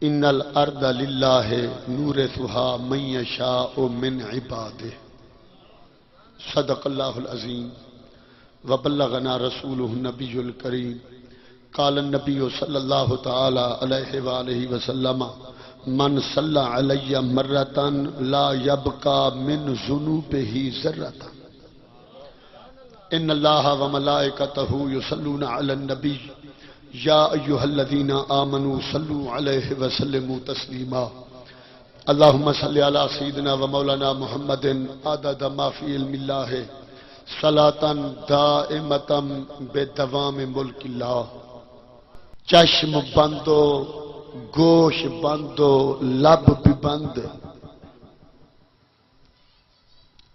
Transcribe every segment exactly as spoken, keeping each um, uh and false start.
ان الارض للہ یورثها من یشاء من عبادہ۔ صدق اللہ العظیم وبلغنا رسولہ النبی الکریم۔ قال النبی صلی اللہ تعالی علیہ وآلہ وسلم، من صلی علی مرة لا یبقی من ذنوبہ ذرة۔ ان اللہ وملائکتہ یصلون علی النبی، یا ایھا الذین آمنوا صلوا علیہ وسلموا تسلیما۔ اللہم صل علی سیدنا و مولانا محمد عدد ما فی علم اللہ، صلاة دائمة بدوام ملک اللہ۔ چشم بندو، گوش بندو، لب بھی بند۔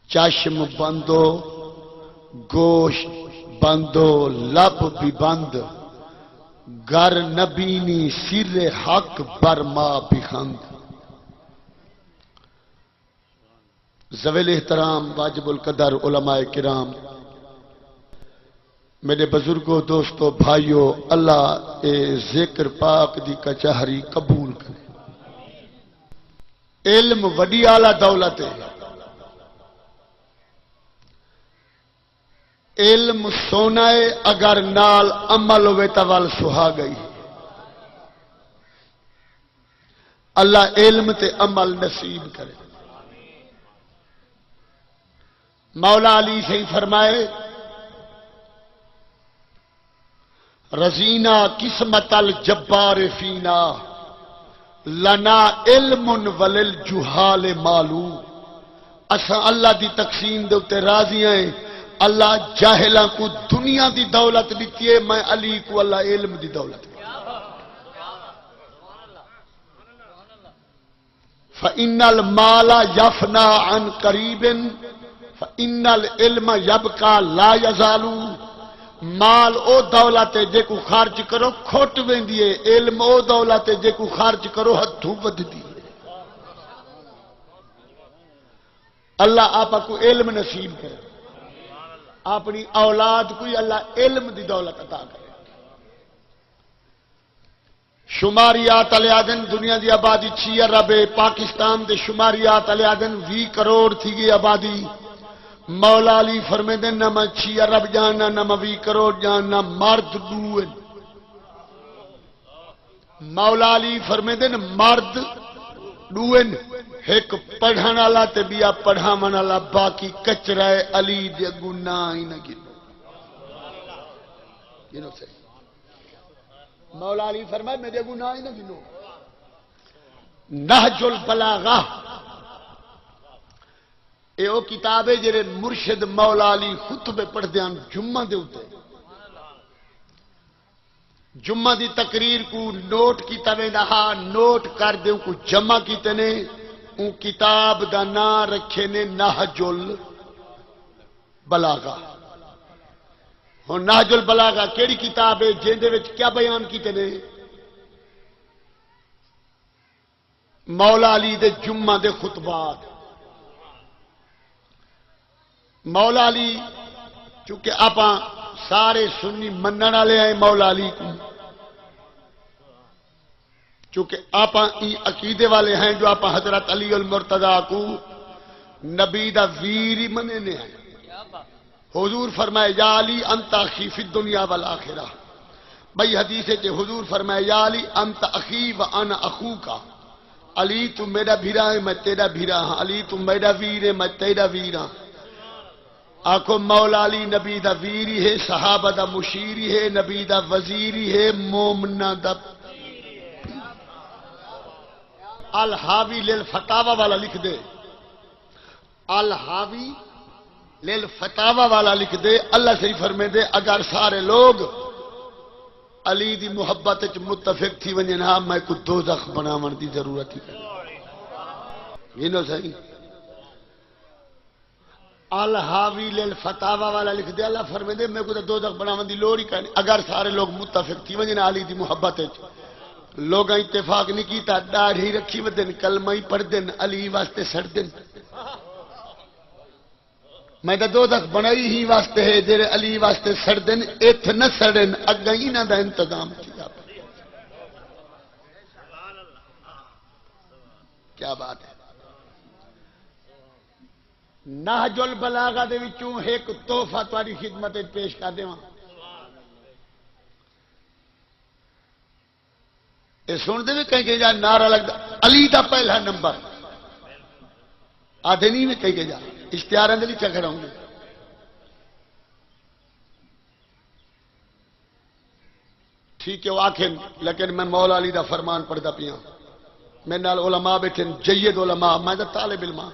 چشم بندو، گوش بندو، لب بھی بند، گر نبینی سر حق بر ما بخند۔ ذویل احترام واجب القدر علماء کرام، میرے بزرگو، دوستو، بھائیو، اللہ اے ذکر پاک دی کچہری قبول کرے۔ علم وݙی اعلیٰ دولت ہے۔ علم سونا ہے، اگر نال عمل ہوئے تاں ول سہاڳا ہے۔ اللہ علم تے عمل نصیب کرے۔ مولا علی سائیں فرمائے، رضینا قسمت الجبار فینا، لنا علم وللجہال مال۔ اساں اللہ دی تقسیم دے اتے راضی ہیں۔ اللہ جاہلاں کوں دنیا دی دولت ݙتی ہے، میں علی کوں اللہ علم دی دولت ݙتی۔ فإن المال يفنى عن قريب، فإن العلم يبقى لا يزال۔ مال او دولت ہے جیکوں خرچ کرو کھٹ ویندی ہے، علم او دولت ہے جیکوں خرچ کرو ہتھوں ودھدی ہے۔ اللہ آپاں کوں علم نصیب کرے، اپݨی اولاد کوں اللہ علم دی دولت عطا کرے۔ شماریات آلے آہدن دنیا دی آبادی چھی ارب ہے، پاکستان دے شماریات آلے آہدن ویہہ کروڑ تھی ڳئی آبادی۔ مولا علی فرمیندن، نہ میں چھی ارب ڄاݨنا، نہ میں ویہہ کروڑ ڄاݨنا، مرد ݙو ہن۔ مولا علی فرمیندن، مرد ݙو ہن، ہک پڑھݨ آلا تے ٻیا پڑھاوݨ آلا، باقی کچرا ہے، علی دے اڳوں ناں ہی نہ گھنو۔ گھنو صحیح۔ مولا علی فرمائے، میݙے اڳوں ناں ہی نہ گھنو۔ نہج البلاغہ، اے او کتاب ہے جیڑھے مرشد مولا علی خطبے پڑھدے ہن جمعہ دے اتے۔ جمعہ دی تقریر کوں نوٹ کیتا ویندا ہا، نوٹ کر تے اوں کوں جمع کیتے نے۔ اوں کتاب دا ناں رکھے نے نہج ال بلاغہ۔ ہݨ نہج البلاغہ کیڑھی کتاب ہے جیندے وچ کیا بیان کیتے نے؟ مولا علی دے جمعہ دے خطبات۔ مولا علی، چونکہ آپاں سارے سنی منݨ والے ہیں مولا علی کوں، چونکہ آپاں ایں عقیدے والے ہیں جو آپاں حضرت علی المرتضی کوں نبی دا ویر ہی منیندے ہیں۔ حضور فرمائے، یا علی انت اخی فی الدنیا والآخرہ۔ ٻئی حدیث وچ حضور فرمائے، یا علی انت اخی و انا اخوک۔ علی توں میݙا بھرا ہے، میں تیݙا بھرا ہاں۔ علی توں میݙا ویر ہے، میں تیݙا ویر ہاں۔ آکھو، مولا علی نبی دا ویر ہی ہے، صحابہ دا مشیر ہی ہے، نبی دا وزیر ہی ہے، مومناں دا۔ الحاوی للفتاوی والا لکھدے، الحاوی للفتاوی والا لکھدے، اللہ سائیں فرمیندے، اگر سارے لوگ علی دی محبت وچ متفق تھی ونڄن ہا، میکوں دوزخ بݨاوݨ دی ضرورت ہی کائنی۔ گھنو سائیں۔ الحاوی للفتاوی والا لکھدے، اللہ فرمیندے، میکوں تاں دوزخ بݨاوݨ دی لوڑ ہی کائنی۔ اگر سارے لوگ متفق تھی ونڄن علی دی محبت وچ، لوگاں اتفاق نہیں کیتا، ݙاڑھی رکھی ودن، کلمہ ہی پڑھدن، علی واسطے سڑدن۔ میں تاں دوزخ بݨائی ہی واسطے ہے، جیڑھے علی واسطے سڑدن، اتھ نہ سڑن، اڳاں انہاں دا انتظام تھیا۔ کیا بات ہے۔ نہج البلاغہ دے وچوں ایک تحفہ تہاݙی خدمت وچ پیش کر ݙیواں۔ اے سݨدے وی کہیں کہیں جا نعرہ لڳدا، علی دا پہلا نمبر۔ آدھے نہیں وی کہیں کہیں جا، اشتہاراں دے وچ کھڑا ہوں۔ ٹھیک ہے، وہ آکھن، لیکن میں مولا علی دا فرمان پڑھدا پیاں۔ میرے نال علماء بیٹھن، جید علماء، میں دا طالب علم ہاں۔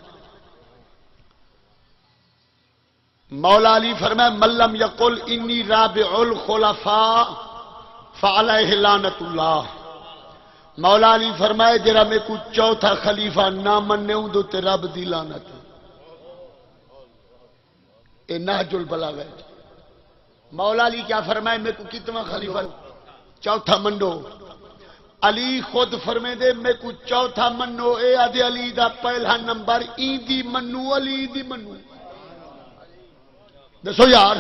مولا علی فرمائے، "من لم یقل انی رابع الخلفاء فعلیہ لعنت اللہ۔" مولا علی فرمائے، "جڑا میکوں چوتھا خلیفہ نہ منے، اون دے تے رب دی لعنت ہے۔" اے نہج البلاغہ ہے۔ مولا علی کیا فرمائے، "میکوں کتواں خلیفہ، چوتھا منو۔" علی خود فرمیندے، "میکوں چوتھا منو۔" اے آدھے، "علی دا پہلا نمبر ایندی منو، علی دی منو۔" دسو یار،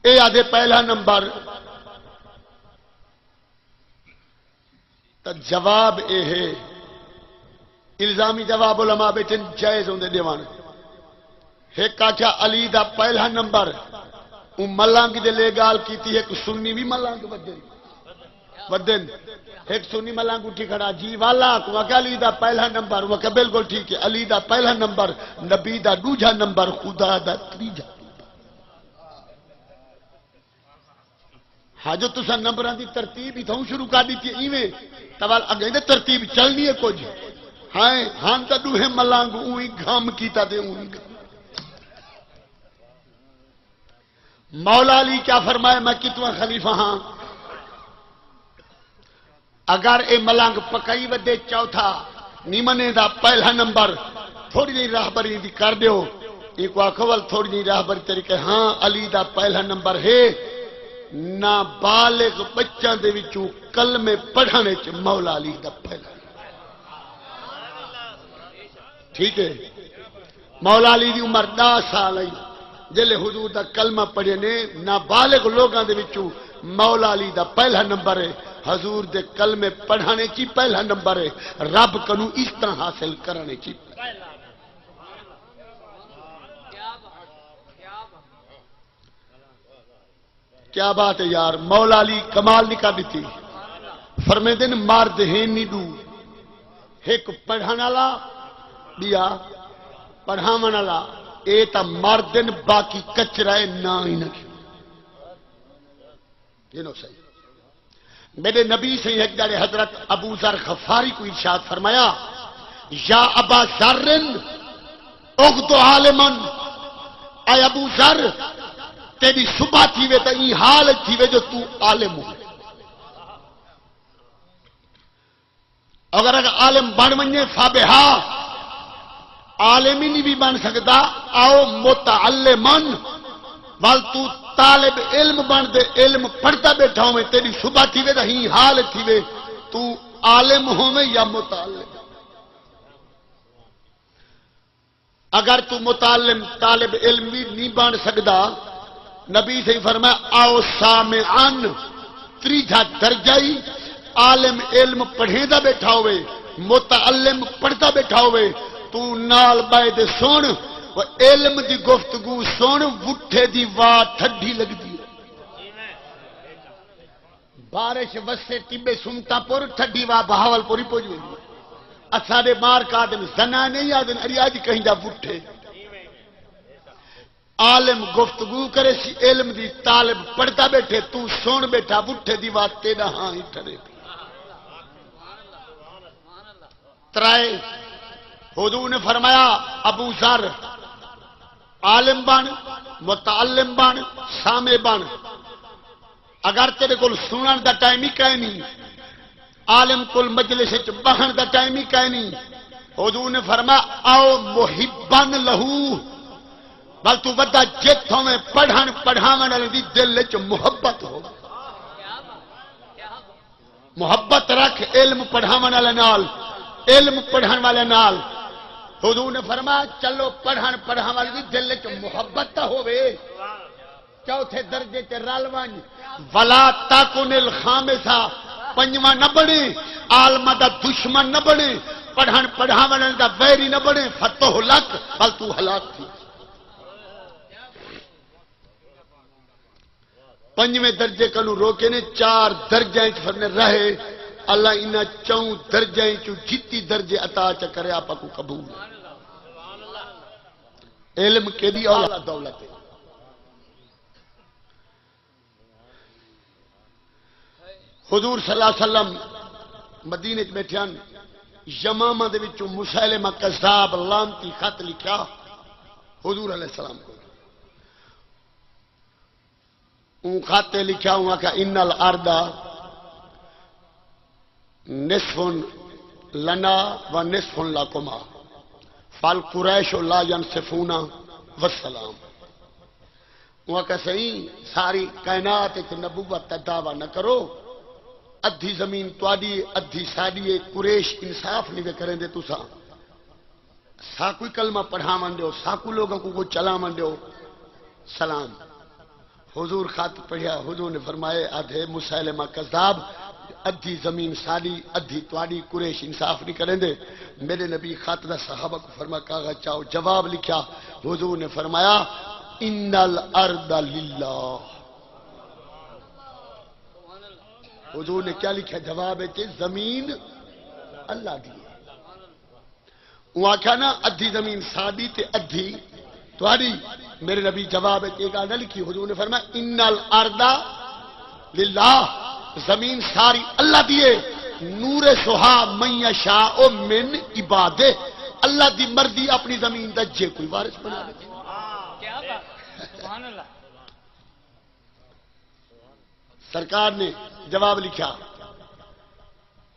اے آدھے پہلا نمبر۔ تاں جواب اے ہے، الزامی جواب علماء بیٹھن، جائز ہوندے ݙیوݨ۔ ہک آکھیا علی دا پہلا نمبر، اوں ملنگ دے لے ڳالھ کیتی، ہک سنی وی ملنگ ودن، ودن۔ ہک سنی ملنگ اٹھی کھڑا، "جی والا۔" کوں آکھیا، "علی دا پہلا نمبر۔" اوں آکھیا، "بالکل ٹھیک ہے، علی دا پہلا نمبر، نبی دا ݙوجھا نمبر، خدا دا تریجھا۔" ہاں، جو تساں نمبراں دی ترتیب اتھوں شروع کر ݙتی ایویں، تاں ول اڳیں دے ترتیب چلݨی ہے کجھ۔ ہائیں، ہن تاں ݙوہیں ملنگ اوں ہی گھم کیتا تے اوں ہی گھم۔ مولا علی کیا فرمائے، "میں کتواں خلیفہ ہاں؟" اگر اے ملنگ پکائی ودے چوتھا، نی منے دا پہلا نمبر، تھوڑی جئی راہبری دی کر ݙیو۔ اینکوں آکھو، "ول تھوڑی جئی راہبری تیݙی کہ ہاں، علی دا پہلا نمبر ہے۔" نابالغ بچاں دے وچوں کلمے پڑھݨ وچ مولا علی دا پہلا نمبر۔ ٹھیک ہے۔ مولا علی دی عمر ݙاہ سال ہئی، جیلے حضور دا کلمہ پڑھے نے۔ نابالغ لوگاں دے وچوں مولا علی دا پہلا نمبر ہے۔ حضور دے کلمے پڑھݨ وچ ہی پہلا نمبر ہے، رب کنوں عزتاں حاصل کرݨ وچ ہی۔ کیا بات ہے یار، مولا علی کمال دی کر ݙتی۔ فرمیندے نے، "مرد ہن نی ݙو، ہک پڑھݨ والا، ٻیا پڑھاوݨ والا۔ اے تاں مرد ہن، باقی کچرا ہے، نہ ہی نہ گھنو۔" گھنو صحیح۔ میݙے نبی سئیں ہک ڄاڑے حضرت ابو ذر غفاری کوں ارشاد فرمایا، "یا ابا ذر اغد عالما"، اے ابو ذر، تیݙی صبح تھیوے تاں ایں حال وچ تھیوے جو توں عالم ہوویں۔ اگر، اگر عالم بݨ ونڄے، فبہا، عالم ہی نہیں وی بݨ سڳدا، او متعلما، ول توں طالب علم بݨ تے علم پڑھدا ٻیٹھا ہوویں، تیݙی صبح تھیوے تاں ایں حال تھیوے، توں عالم ہوویں یا متعلم۔ اگر توں متعلم، طالب علم وی نی بݨ سڳدا، نبی سئیں فرمایا، "او سامعا"، تریجھا درجہ ہی، عالم علم پڑھیندا ٻیٹھا ہووے، متعلم پڑھدا ٻیٹھا ہووے، توں نال ٻہہ تے سݨ، او علم دی گفتگو سݨ، وٹھے دی واہ ٹھڈی لڳدی ہے۔ بارش وسے ٹٻے سمتاں پور، ٹھڈی واہ بہاول پور ہی پڄ ویندی۔ اساݙے مار کا آدن زنا نہیں آدن، اڑی اڄ کہیں دا وٹھے۔ عالم گفتگو کریسی، علم دی طالب پڑھدا ٻیٹھے، توں سݨ ٻیٹھا، وٹھے دی واہ تیݙا ہاں ہی ٹھرے۔ ترائے، حضور نے فرمایا، ابو ذر، عالم بݨ، متعلم بݨ، سامع بݨ۔ اگر تیݙے کول سݨݨ دا ٹائم ہی کائنی، عالم کول مجلس وچ ٻہݨ دا ٹائم ہی کائنی، حضور نے فرمایا، "او محبا لہ"، ول توں وݙا جت ہوویں، پڑھݨ پڑھاوݨ والے دی دل وچ محبت ہووے۔ محبت رکھ علم پڑھاوݨ والے نال، علم پڑھݨ والے نال۔ حضور نے فرمایا، چلو پڑھݨ پڑھاوݨ والے دی دل وچ محبت تاں ہووے، چوتھے درجے تے رل ونڄ۔ ولا تکن الخامسہ، پنجواں نہ بݨیں، عالماں دا دشمن نہ بݨیں، پڑھݨ پڑھاوݨ دا ویری نہ بݨیں، فتح لک، ول توں ہلاک تھی۔ پنجویں درجے کنوں روکے نے، چار درجیاں اچ فرمایا رہے، اللہ انہاں چئوں درجیاں اچوں جتی درجے عطا چا کرے، آپاں کوں قبول ہے۔ علم کیݙی اعلیٰ دولت ہے۔ حضور صلی اللہ علیہ وسلم مدینے اچ ٻیٹھے ہن، یمامہ دے وچوں مسیلمہ کذاب لعنتی خط لکھیا حضور علیہ السلام کوں۔ اوں خط تے لکھیا، اوں آکھیا، ان الارض نصف لنا و نصف لکما، فالقریش لا ینصفون، والسلام۔ اوں آکھیا، سئیں، ساری کائنات اچ نبوت دا دعویٰ نہ کرو، ادھی زمین تہاݙی، ادھی ساݙی ہے، قریش انصاف نہیں وے کریندے تساں۔ ساکوں کلمہ پڑھاوݨ ݙیو، ساکوں لوگاں کوں کوئی چلاوݨ ݙیو۔ سلام۔ حضور خط پڑھیا، حضور نے فرمایا، آدھے مسیلمہ کذاب، ادھی زمین ساݙی، ادھی تہاݙی، قریش انصاف نہیں کریندے۔ میرے نبی خط دا صحابہ کوں فرمایا، کاغذ چاؤ، جواب لکھیا۔ حضور نے فرمایا، ان الارض للہ۔ حضور نے کیا لکھیا جواب ہے کہ زمین اللہ دی ہے۔ اوں آکھیا نا، ادھی زمین ساݙی تے ادھی تہاݙی۔ میرے نبی جواب وچ یہ ڳالھ نہ لکھی، حضور نے فرمایا، ان الارض للہ، زمین ساری اللہ دی ہے، نورثھا من یشاء من عبادہ، اللہ دی مرضی اپݨی زمین دا جے کوئی وارث بݨاوے۔ کیا بات ہے، سبحان اللہ۔ سرکار نے جواب لکھیا،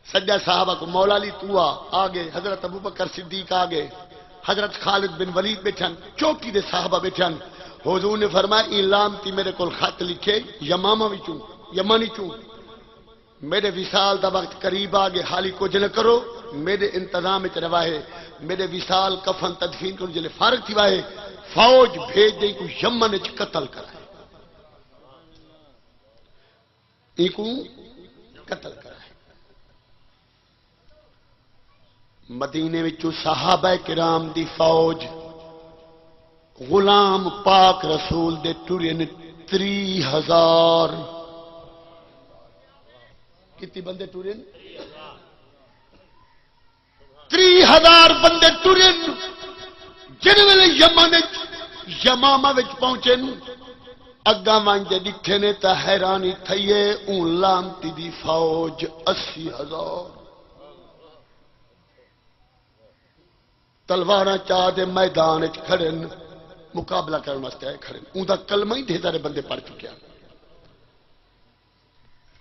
سݙیا صحابہ کوں، مولا علی توں آ، آ ڳئے، حضرت ابوبکر صدیق آ ڳئے، حضرت خالد بن ولید ٻیٹھن، چوکی دے صحابہ ٻیٹھن۔ حضور نے فرمایا، ایں لعنتی میرے کول خط لکھے، یمامہ وچوں، یمن وچوں، میݙے وصال دا وقت قریب آ ڳئے، حالی کجھ نہ کرو، میݙے انتظام وچ رہواہے، میݙے وصال کفن تدفین کنوں جلے فارغ تھی واہے، فوج بھیج ݙے کوں یمن وچ قتل کرائے۔ اینکوں قتل کرائے۔ مدینے وچوں صحابہ کرام دی فوج غلام پاک رسول دے ٹرن تریہہ ہزار۔ کتی بندے ٹرن؟ تریہہ ہزار بندے ٹرن۔ جن ویلے یمن وچ، یمامہ وچ پہنچن، اگاں ونج تے ڈٹھے نے تاں حیرانی تھئی اے، اوں لعنتی دی فوج اسی ہزار تلواراں چا تے میدان وچ کھڑن، مقابلہ کرن واسطے آئے کھڑن۔ اوندا کلمہ ہی ڈھیر سارے بندے پڑھ چکیا۔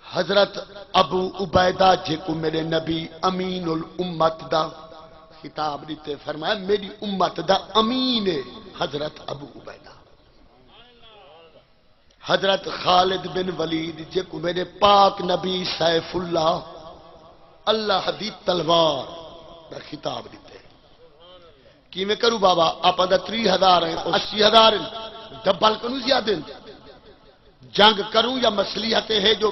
حضرت ابو عبیدہ، جیکوں میݙے نبی امین الامت دا خطاب ݙتے، فرمایا، میݙی امت دا امین ہے حضرت ابو عبیدہ۔ حضرت خالد بن ولید، جیکوں میݙے پاک نبی سیف اللہ، اللہ دی تلوار دا خطاب ݙتے۔ کیویں کروں بابا؟ آپاں دا تریہہ ہزار ہیں، او اسی ہزار ہیں، ڈبل کنوں زیادہ ہیں۔ جنگ کروں یا مصلحت ہے جو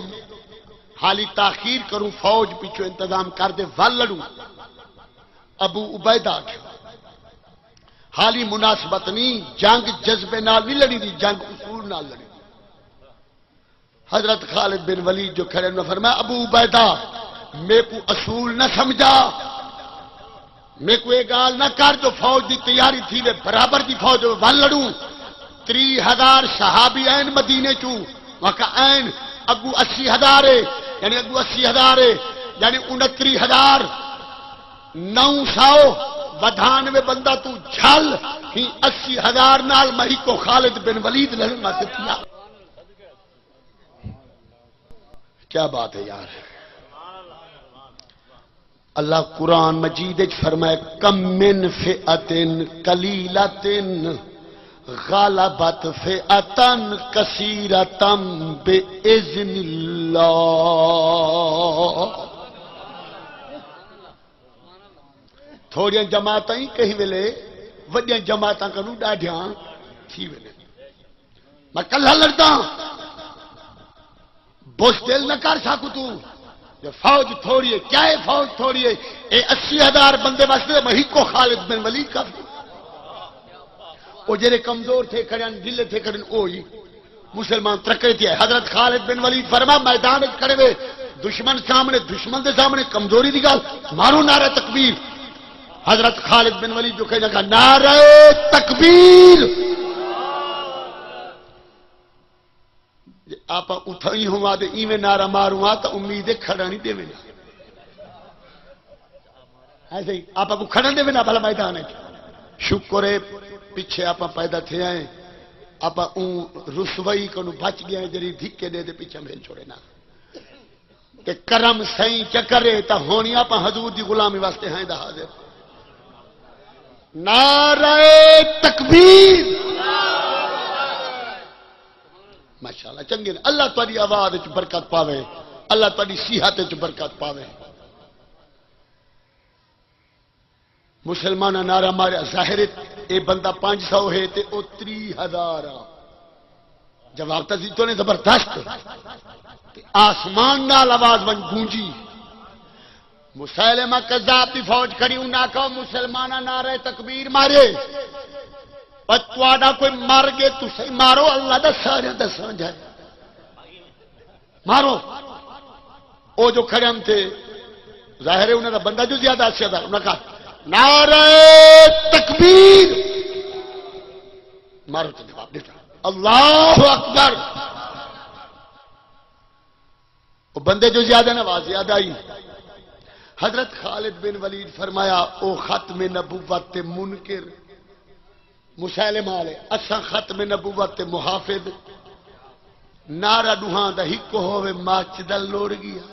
حالی تاخیر کروں، فوج پچھوں انتظام کر دے، ول لڑوں۔ ابو عبیدہ آکھیا، حالی مناسبت نہیں، جنگ جذبے نال نہیں لڑی دی، جنگ اصول نال لڑی۔ حضرت خالد بن ولید جو کھڑے انہاں فرمایا، ابو عبیدہ، میکوں اصول نہ سمجھا، میکوں اے ڳالھ نہ کر جو فوج دی تیاری تھی وے، برابر دی فوج ہوے، ول لڑوں۔ تریہہ ہزار صحابی آئن مدینے چوں، واقعہ آئن، اڳوں اسی ہزار ہے، یعنی اڳوں اسی ہزار ہے، یعنی انتری ہزار نو سو ودھان وے بندہ توں جھل، ہی اسی ہزار نال میں ہکو خالد بن ولید لڑن واسطے تیار۔ کیا بات ہے یار۔ اللہ قرآن مجید وچ فرمائے، کم من فئۃ قلیلۃ غلبت فئۃ کثیرۃ باذن اللہ۔ تھوڑیاں جماعتاں ہی کہیں ویلے وڈیاں جماعتاں کنوں ڈاڈھیاں تھی ویندے۔ میں کلھا لڑداں، بزدل نہ کر ساکوں توں۔ فوج تھوڑی ہے، کیا ہے فوج تھوڑی ہے؟ اے اسی ہزار بندے واسطے میں ہکو خالد بن ولید کافی۔ او جڑے کمزور تھے کھڑے ہیں، ڈھلے تھے کھڑے ہیں، او ہی مسلمان ترکڑے تھے۔ حضرت خالد بن ولید فرما میدان وچ کھڑے ہوئے، دشمن سامنے، دشمن دے سامنے کمزوری دی گل، مارو نعرہ تکبیر۔ حضرت خالد بن ولید جو کہنے لگا، نعرہ تکبیر۔ جے آپاں اتھاں ہی ہوا تے ایویں نعرہ ماروں آ تاں امید ہے کھڑا نہیں ڈیوے نا۔ ایسے ہی آپاں کو کھڑا ڈیوے نا بھلا میدان ہے۔ شکر ہے پچھے آپاں پیدا تھے آئے، آپاں اون رسوائی کو بچ گئے ہیں جڑی دھکے دے دے پچھے ہم ہل چھوڑے نا۔ تے کرم سائیں چکرے تاں ہونی آپاں حضور دی غلامی واسطے ہیں دا حاضر۔ نعرہ تکبیر۔ ماشاءاللہ، چنگے نے۔ اللہ تہاڈی آواز وچ برکت پاوے، اللہ تہاڈی صحت وچ برکت پاوے۔ مسلماناں نعرہ ماریا، ظاہر ہے اے بندہ پنج سو ہے تے او تریہہ ہزار آ۔ جواب تاں ݙتو نے زبردست۔ تے آسمان نال آواز ونڄ گونجی۔ مسیلمہ کذاب دی فوج کھڑی، انہاں آکھیا، مسلماناں نعرہ تکبیر مارے، پر تہاݙا کوئی مر ڳئے تسیں مارو، اللہ دا سارے دا سانجھا ہے۔ مارو۔ او جو کھڑے ہن تھے، ظاہر ہے انہاں دا بندہ جو زیادہ اچھا تھا، انہاں کہا، نعرہ تکبیر۔ مارو تے جواب ݙتا۔ اللہ اکبر۔ او بندے جو زیادہ نا، آواز زیادہ آئی۔ حضرت خالد بن ولید فرمایا، او ختم نبوت تے منکر، مسیلمہ والے، اساں ختم نبوت تے محافظ۔ نعرہ ݙوہاں دا ہکو ہووے، مچ دا لڑ ڳیا۔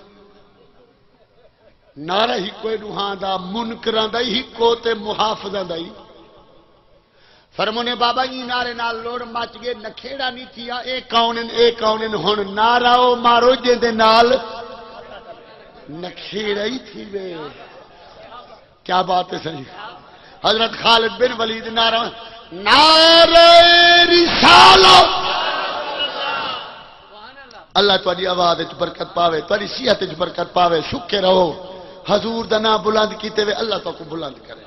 نعرہ ہکو ہے ݙوہاں دا، منکراں دا ہی ہکو تے محافظاں دا ہی۔ فرمونے بابا جی نعرے نال لوڑ مچ گئے، نکھیڑا نہیں تھیا، اے کون ہن، اے کون ہن؟ ہن نعرہ او مارو جیندے نال نکھیڑا ہی تھیوے۔ کیا بات ہے سائیں۔ حضرت خالد بن ولید نعرہ، نعرہ رسالت۔ اللہ تہاݙی آواز وچ برکت پاوے، تہاݙی صحت وچ برکت پاوے، سکھے رہو۔ حضور دا نام بلند کیتے وے، اللہ تہاکوں بلند کرے۔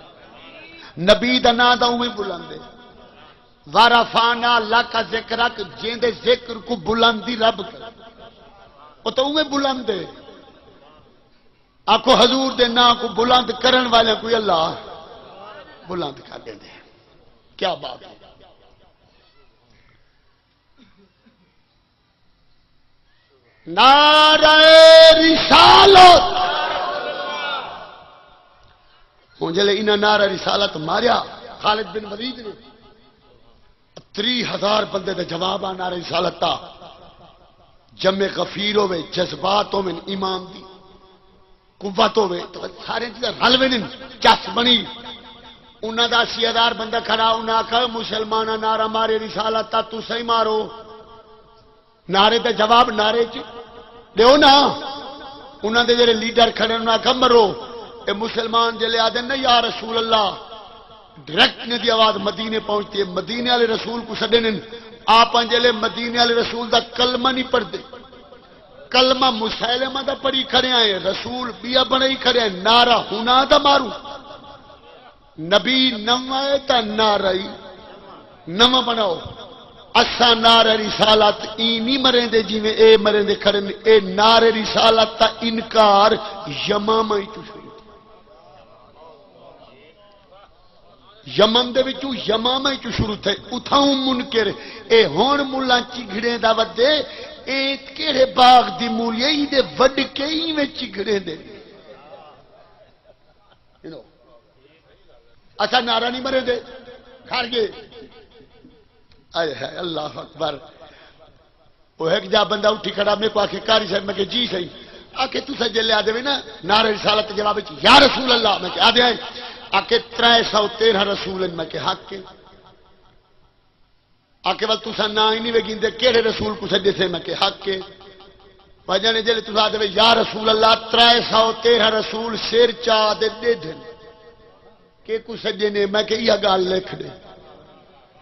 نبی دا نام تاں اونویں بلند ہے۔ ورفعنا لک ذکرک، جیندے ذکر کوں بلند دی رب کرے۔ او تاں اونویں بلند ہے۔ آکھو حضور دے نام کوں بلند کرݨ والے کوئی اللہ بلند کر ݙیندے۔ کیا بات ہے۔ نعرہ رسالت۔ ہن جلے انہاں نعرہ رسالت ماریا خالد بن ولید نے، تریہہ ہزار بندے دا جواب آ نعرہ رسالت دا۔ جمع غفیر ہووے، جذبات ہوون، ایمان دی قوت ہووے، تو سارے چیزاں رل ویندین، چس بنی۔ انہاں دا اسی ہزار بندہ کھڑا، انہاں آکھیا، مسلماناں نعرہ مارے رسالت دا، تساں ہی مارو۔ نعرے دا جواب نعرے چ ݙیو نا۔ انہاں دے جڑے لیڈر کھڑے، انہاں آکھیا، مرو۔ اے مسلمان جلے آدھے نا، یا رسول اللہ، ڈائریکٹ انہاں دی آواز مدینے پہنچدی ہے، مدینے والے رسول کوں سݙیندن۔ آپاں جلے مدینے والے رسول دا کلمہ نہیں پڑھدے، کلمہ مسیلمہ دا پڑھی کھڑے ہیں، رسول ٻیا بݨائی کھڑے ہیں، نعرہ ہناں دا ماروں۔ نبی نواں ہے تاں نعرہ ہی نواں بݨاؤ۔ اساں نعرہ رسالت ایں نہیں مریندے جیویں اے مریندے کھڑے نے۔ اے نعرہ رسالت دا انکار یمامہ ہی چوں شروع تھیا۔ یمن دے وچوں، یمامہ وچوں شروع تھئے، اتھاؤں منکر۔ اے ہݨ ملاں چگھڑیں دا ودے، اے کیڑھے باغ دی مولی ہے، ایندے وڈکے ایویں چگھڑیں دے۔ اساں نعرہ نہیں مریندے، کھڑ گئے۔ آئے ہائے، اللہ اکبر۔ او ہک جا بندہ اٹھی کھڑا، میکوں آکھے، قاری صاحب، میں کہ جی سائیں۔ آکھے، تساں جیلے آدے وے نا نعرہ رسالت دے جواب وچ یا رسول اللہ، میں کہ آدے ہیں۔ آکھے، ترے سو تیرہ رسول ہیں، میں کہ حق ہے۔ آکھے، ول تساں ناں ہی نہیں وے گھندے، کیڑھے رسول کوں سݙیسے؟ میں کہ حق ہے۔ بھائی جانے جیلے تساں آدے وے یا رسول اللہ، ترے سو تیرہ رسول سر چا دے ݙیدھن۔ کیکوں سݙینے؟ میں کہ ایہا ڳالھ لکھ ݙے۔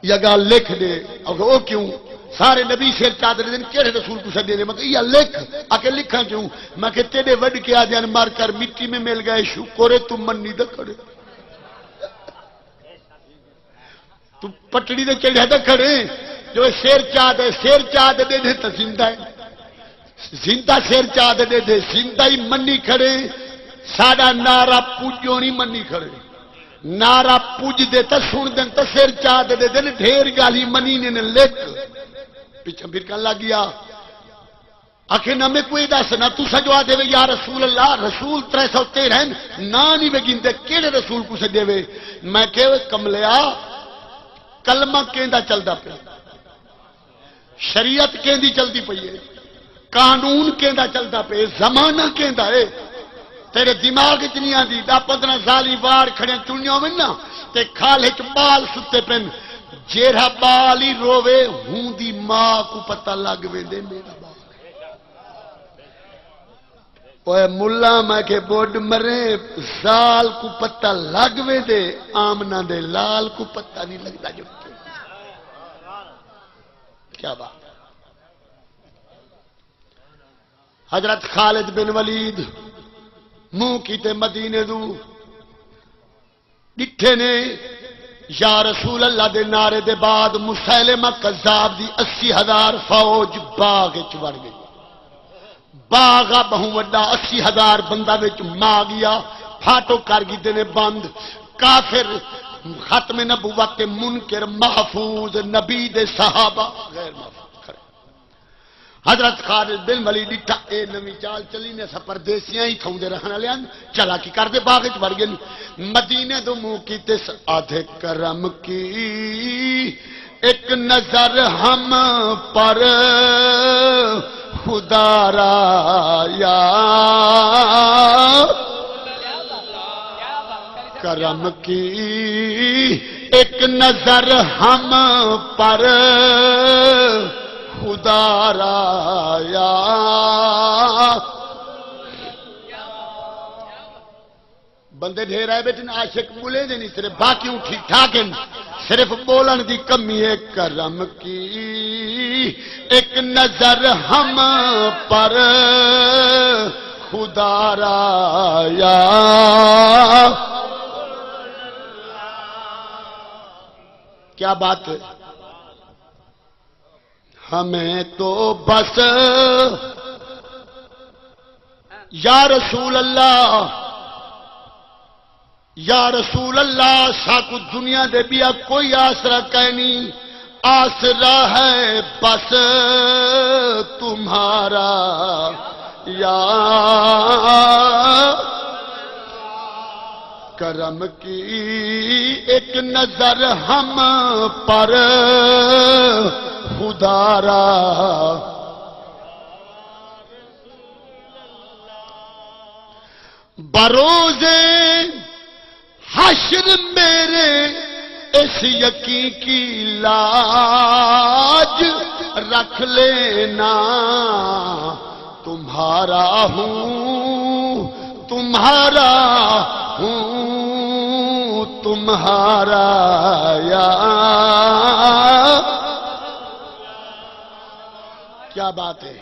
یا ڳالھ لکھ ݙے۔ آکھے، او کیوں؟ سارے نبی سر چادر ݙیندن، کیڑھے رسول کوں سݙیندے؟ میں کہا، ایہا لکھ۔ آکھے، لکھاں کیوں؟ میں کہا، تیݙے وݙکے آہدن، مر کر مٹی میں مل گئے، شکر ہے تم منی تے کھڑے۔ توں پٹڑی تے چڑھیا تے کھڑے، جو سر چا تے، سر چا تے ݙیدھے تاں زندہ ہے۔ زندہ سر چا تے ݙیدھے، زندہ ہی منی کھڑے۔ ساݙا نعرہ پڄو نہیں منی کھڑے۔ نعرہ پڄدے تاں سݨدن تاں سر چا تے ݙیدن، ڈھیر ڳالھیں منی نے لکھ۔ پچھاں پھر کن لڳ گیا۔ آکھے، نہ میکوں اے ݙس، نہ تساں جو آہدے وے یا رسول اللہ، رسول ترے سو تیرہ ہن، ناں نہیں وے گھندے، کیڑھے رسول کوں سݙے وے؟ میں کہے، اوے کملیا، کلمہ کیندا چلدا پیا، شریعت کیندی چلدی پئی ہے، قانون کیندا چلدا پئے، زمانہ کیندا ہے؟ تیرے دماغ اچ نہیں آندی؟ ݙاہ پندرہ سال ہی وار کھڑے چنیاں ہوون نا، تے کھال اچ ٻال ستے پن، جیڑھا ٻال ہی رووے، ہوں دی ماں کوں پتہ لڳ ویندے میݙا ٻال۔ اوئے ملا، میں کہ ٻڈ مریں، ذال کوں پتہ لڳ ویندے، آمنہ دے لال کوں پتہ نہیں لڳدا جو۔ کیا بات ہے۔ حضرت خالد بن ولید منہ کیتے مدینے دو ݙٹھے نے، یا رسول اللہ دے نعرے دے بعد مسیلمہ کذاب دی اسی ہزار فوج باغ اچ وڑ گئی۔ باغ آ ٻہوں وݙا، اسی ہزار بندہ وچ ما ڳیا، پھاٹو کر گھدے نے بند۔ کافر، ختم نبوت تے منکر محفوظ، نبی دے صحابہ غیر محفوظ کھڑے۔ حضرت خالد بن ولید ݙٹھا، اے نویں چال چلی نے، اساں پردیسیاں ہی تھاؤں دے رہݨ والے ہن، چالاکی کر دے باغ اچ وڑ ڳئے۔ مدینے دو منہ کیتے س-، آدھے، کرم کی ایک نظر ہم پر خدا را یا کرم کی ایک نظر ہم پر خدا را یا۔ بندے ڈھیر آئے بیٹھن، عاشق ٻلے دے نہیں، صرف باقی ٹھیک ٹھاک ہیں، صرف بولن دی کمی ہے۔ کرم کی ایک نظر ہم پر خدا را یا۔ کیا بات ہے؟ ہمیں تو بس یا رسول اللہ، یا رسول اللہ، ساکوں دنیا دے ٻیا کوئی آسرا کائنی، آسرا ہے بس تمہارا یا کرم کی ایک نظر ہم پر خدا را۔ بروز حشر میرے اس یقین کی لاج رکھ لینا، تمہارا ہوں، تمہارا ہوں، تمہارا یا۔ کیا بات ہے۔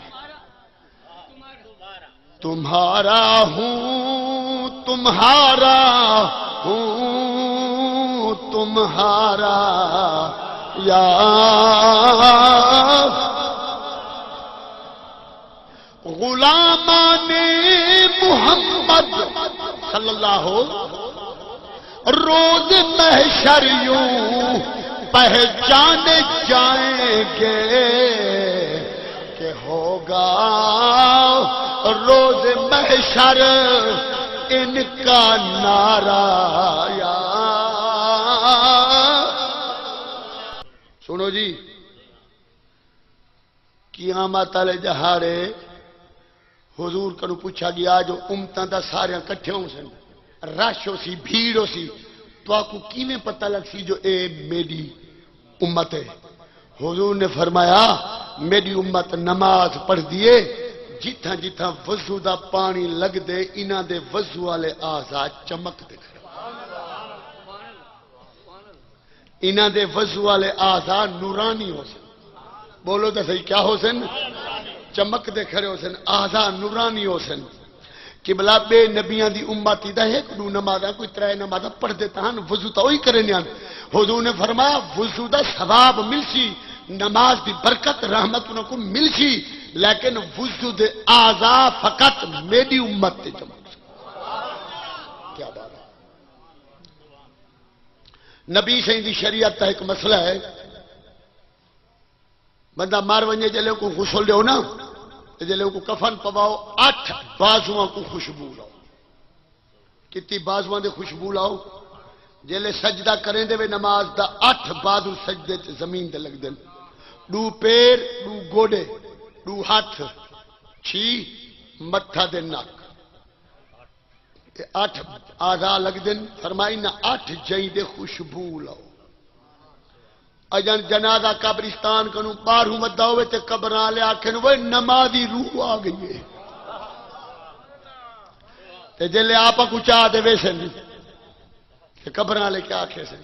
تمہارا ہوں، تمہارا ہوں، تمہارا یا غلامان محمد صلی اللہ۔ روز محشر یوں پہچانے جائیں گے کہ ہوگا روز محشر ان کا نعرہ یا۔ سنو جی، قیامت والے ݙہاڑے حضور کنوں پچھا ڳیا جو امتاں دا ساریاں کٹھے ہوسن، رش ہوسی، بھیڑ ہوسی، تہاکوں کیویں پتہ لڳسی جو اے میݙی امت ہے؟ حضور نے فرمایا، میݙی امت نماز پڑھدی ہے، جتھاں جتھاں وضو دا پاݨی لڳدے، انہاں دے وضو والے اعضا چمکدے کھڑے۔ انہاں دے وضو والے اعضا نورانی ہوسن۔ بولو تے صحیح، کیا ہوسن؟ چمک دے کھڑے ہوسن، اعضا نورانی ہوسن۔ قبلہ، ٻئے نبیاں دی امت دا ہک ݙو نمازاں، کوئی ترے نمازاں پڑھدے تاں ہن، وضو تاں اوہی کریندے ہن۔ حضور نے فرمایا، وضو دا ثواب ملسی، نماز دی برکت، رحمت انہاں کوں ملسی، لیکن وضو دے اعضا فقط میݙی امت تے چمک۔ کیا بات ہے۔ نبی سائیں دی شریعت دا ہک مسئلہ ہے، بندہ مر ونڄے، جلے کو غسل ݙیو نا، تے جلے کو کفن پواؤ، اٹھ بازواں کو خوشبو لاؤ۔ کتی بازواں دے خوشبو لاؤ؟ جلے سجدہ کریندے وے نماز دا، اٹھ بازو سجدے تے زمین تے لڳدن، ݙو پیر، ݙو گوݙے، ݙو ہتھ، چھی متھا تے نک۔ اے اٹھ اعضا لڳدن، فرمائی نہ اٹھ جئیں دے خوشبو لو۔ اڄݨ جنازہ قبرستان کنوں ٻاہروں ودا ہووے تے قبراں والے آکھن، "وے نمازی روح آ ڳئی ہے۔" تے جیلے آپ کوں چا تے ویسن تے قبراں والے کیا آکھیسن؟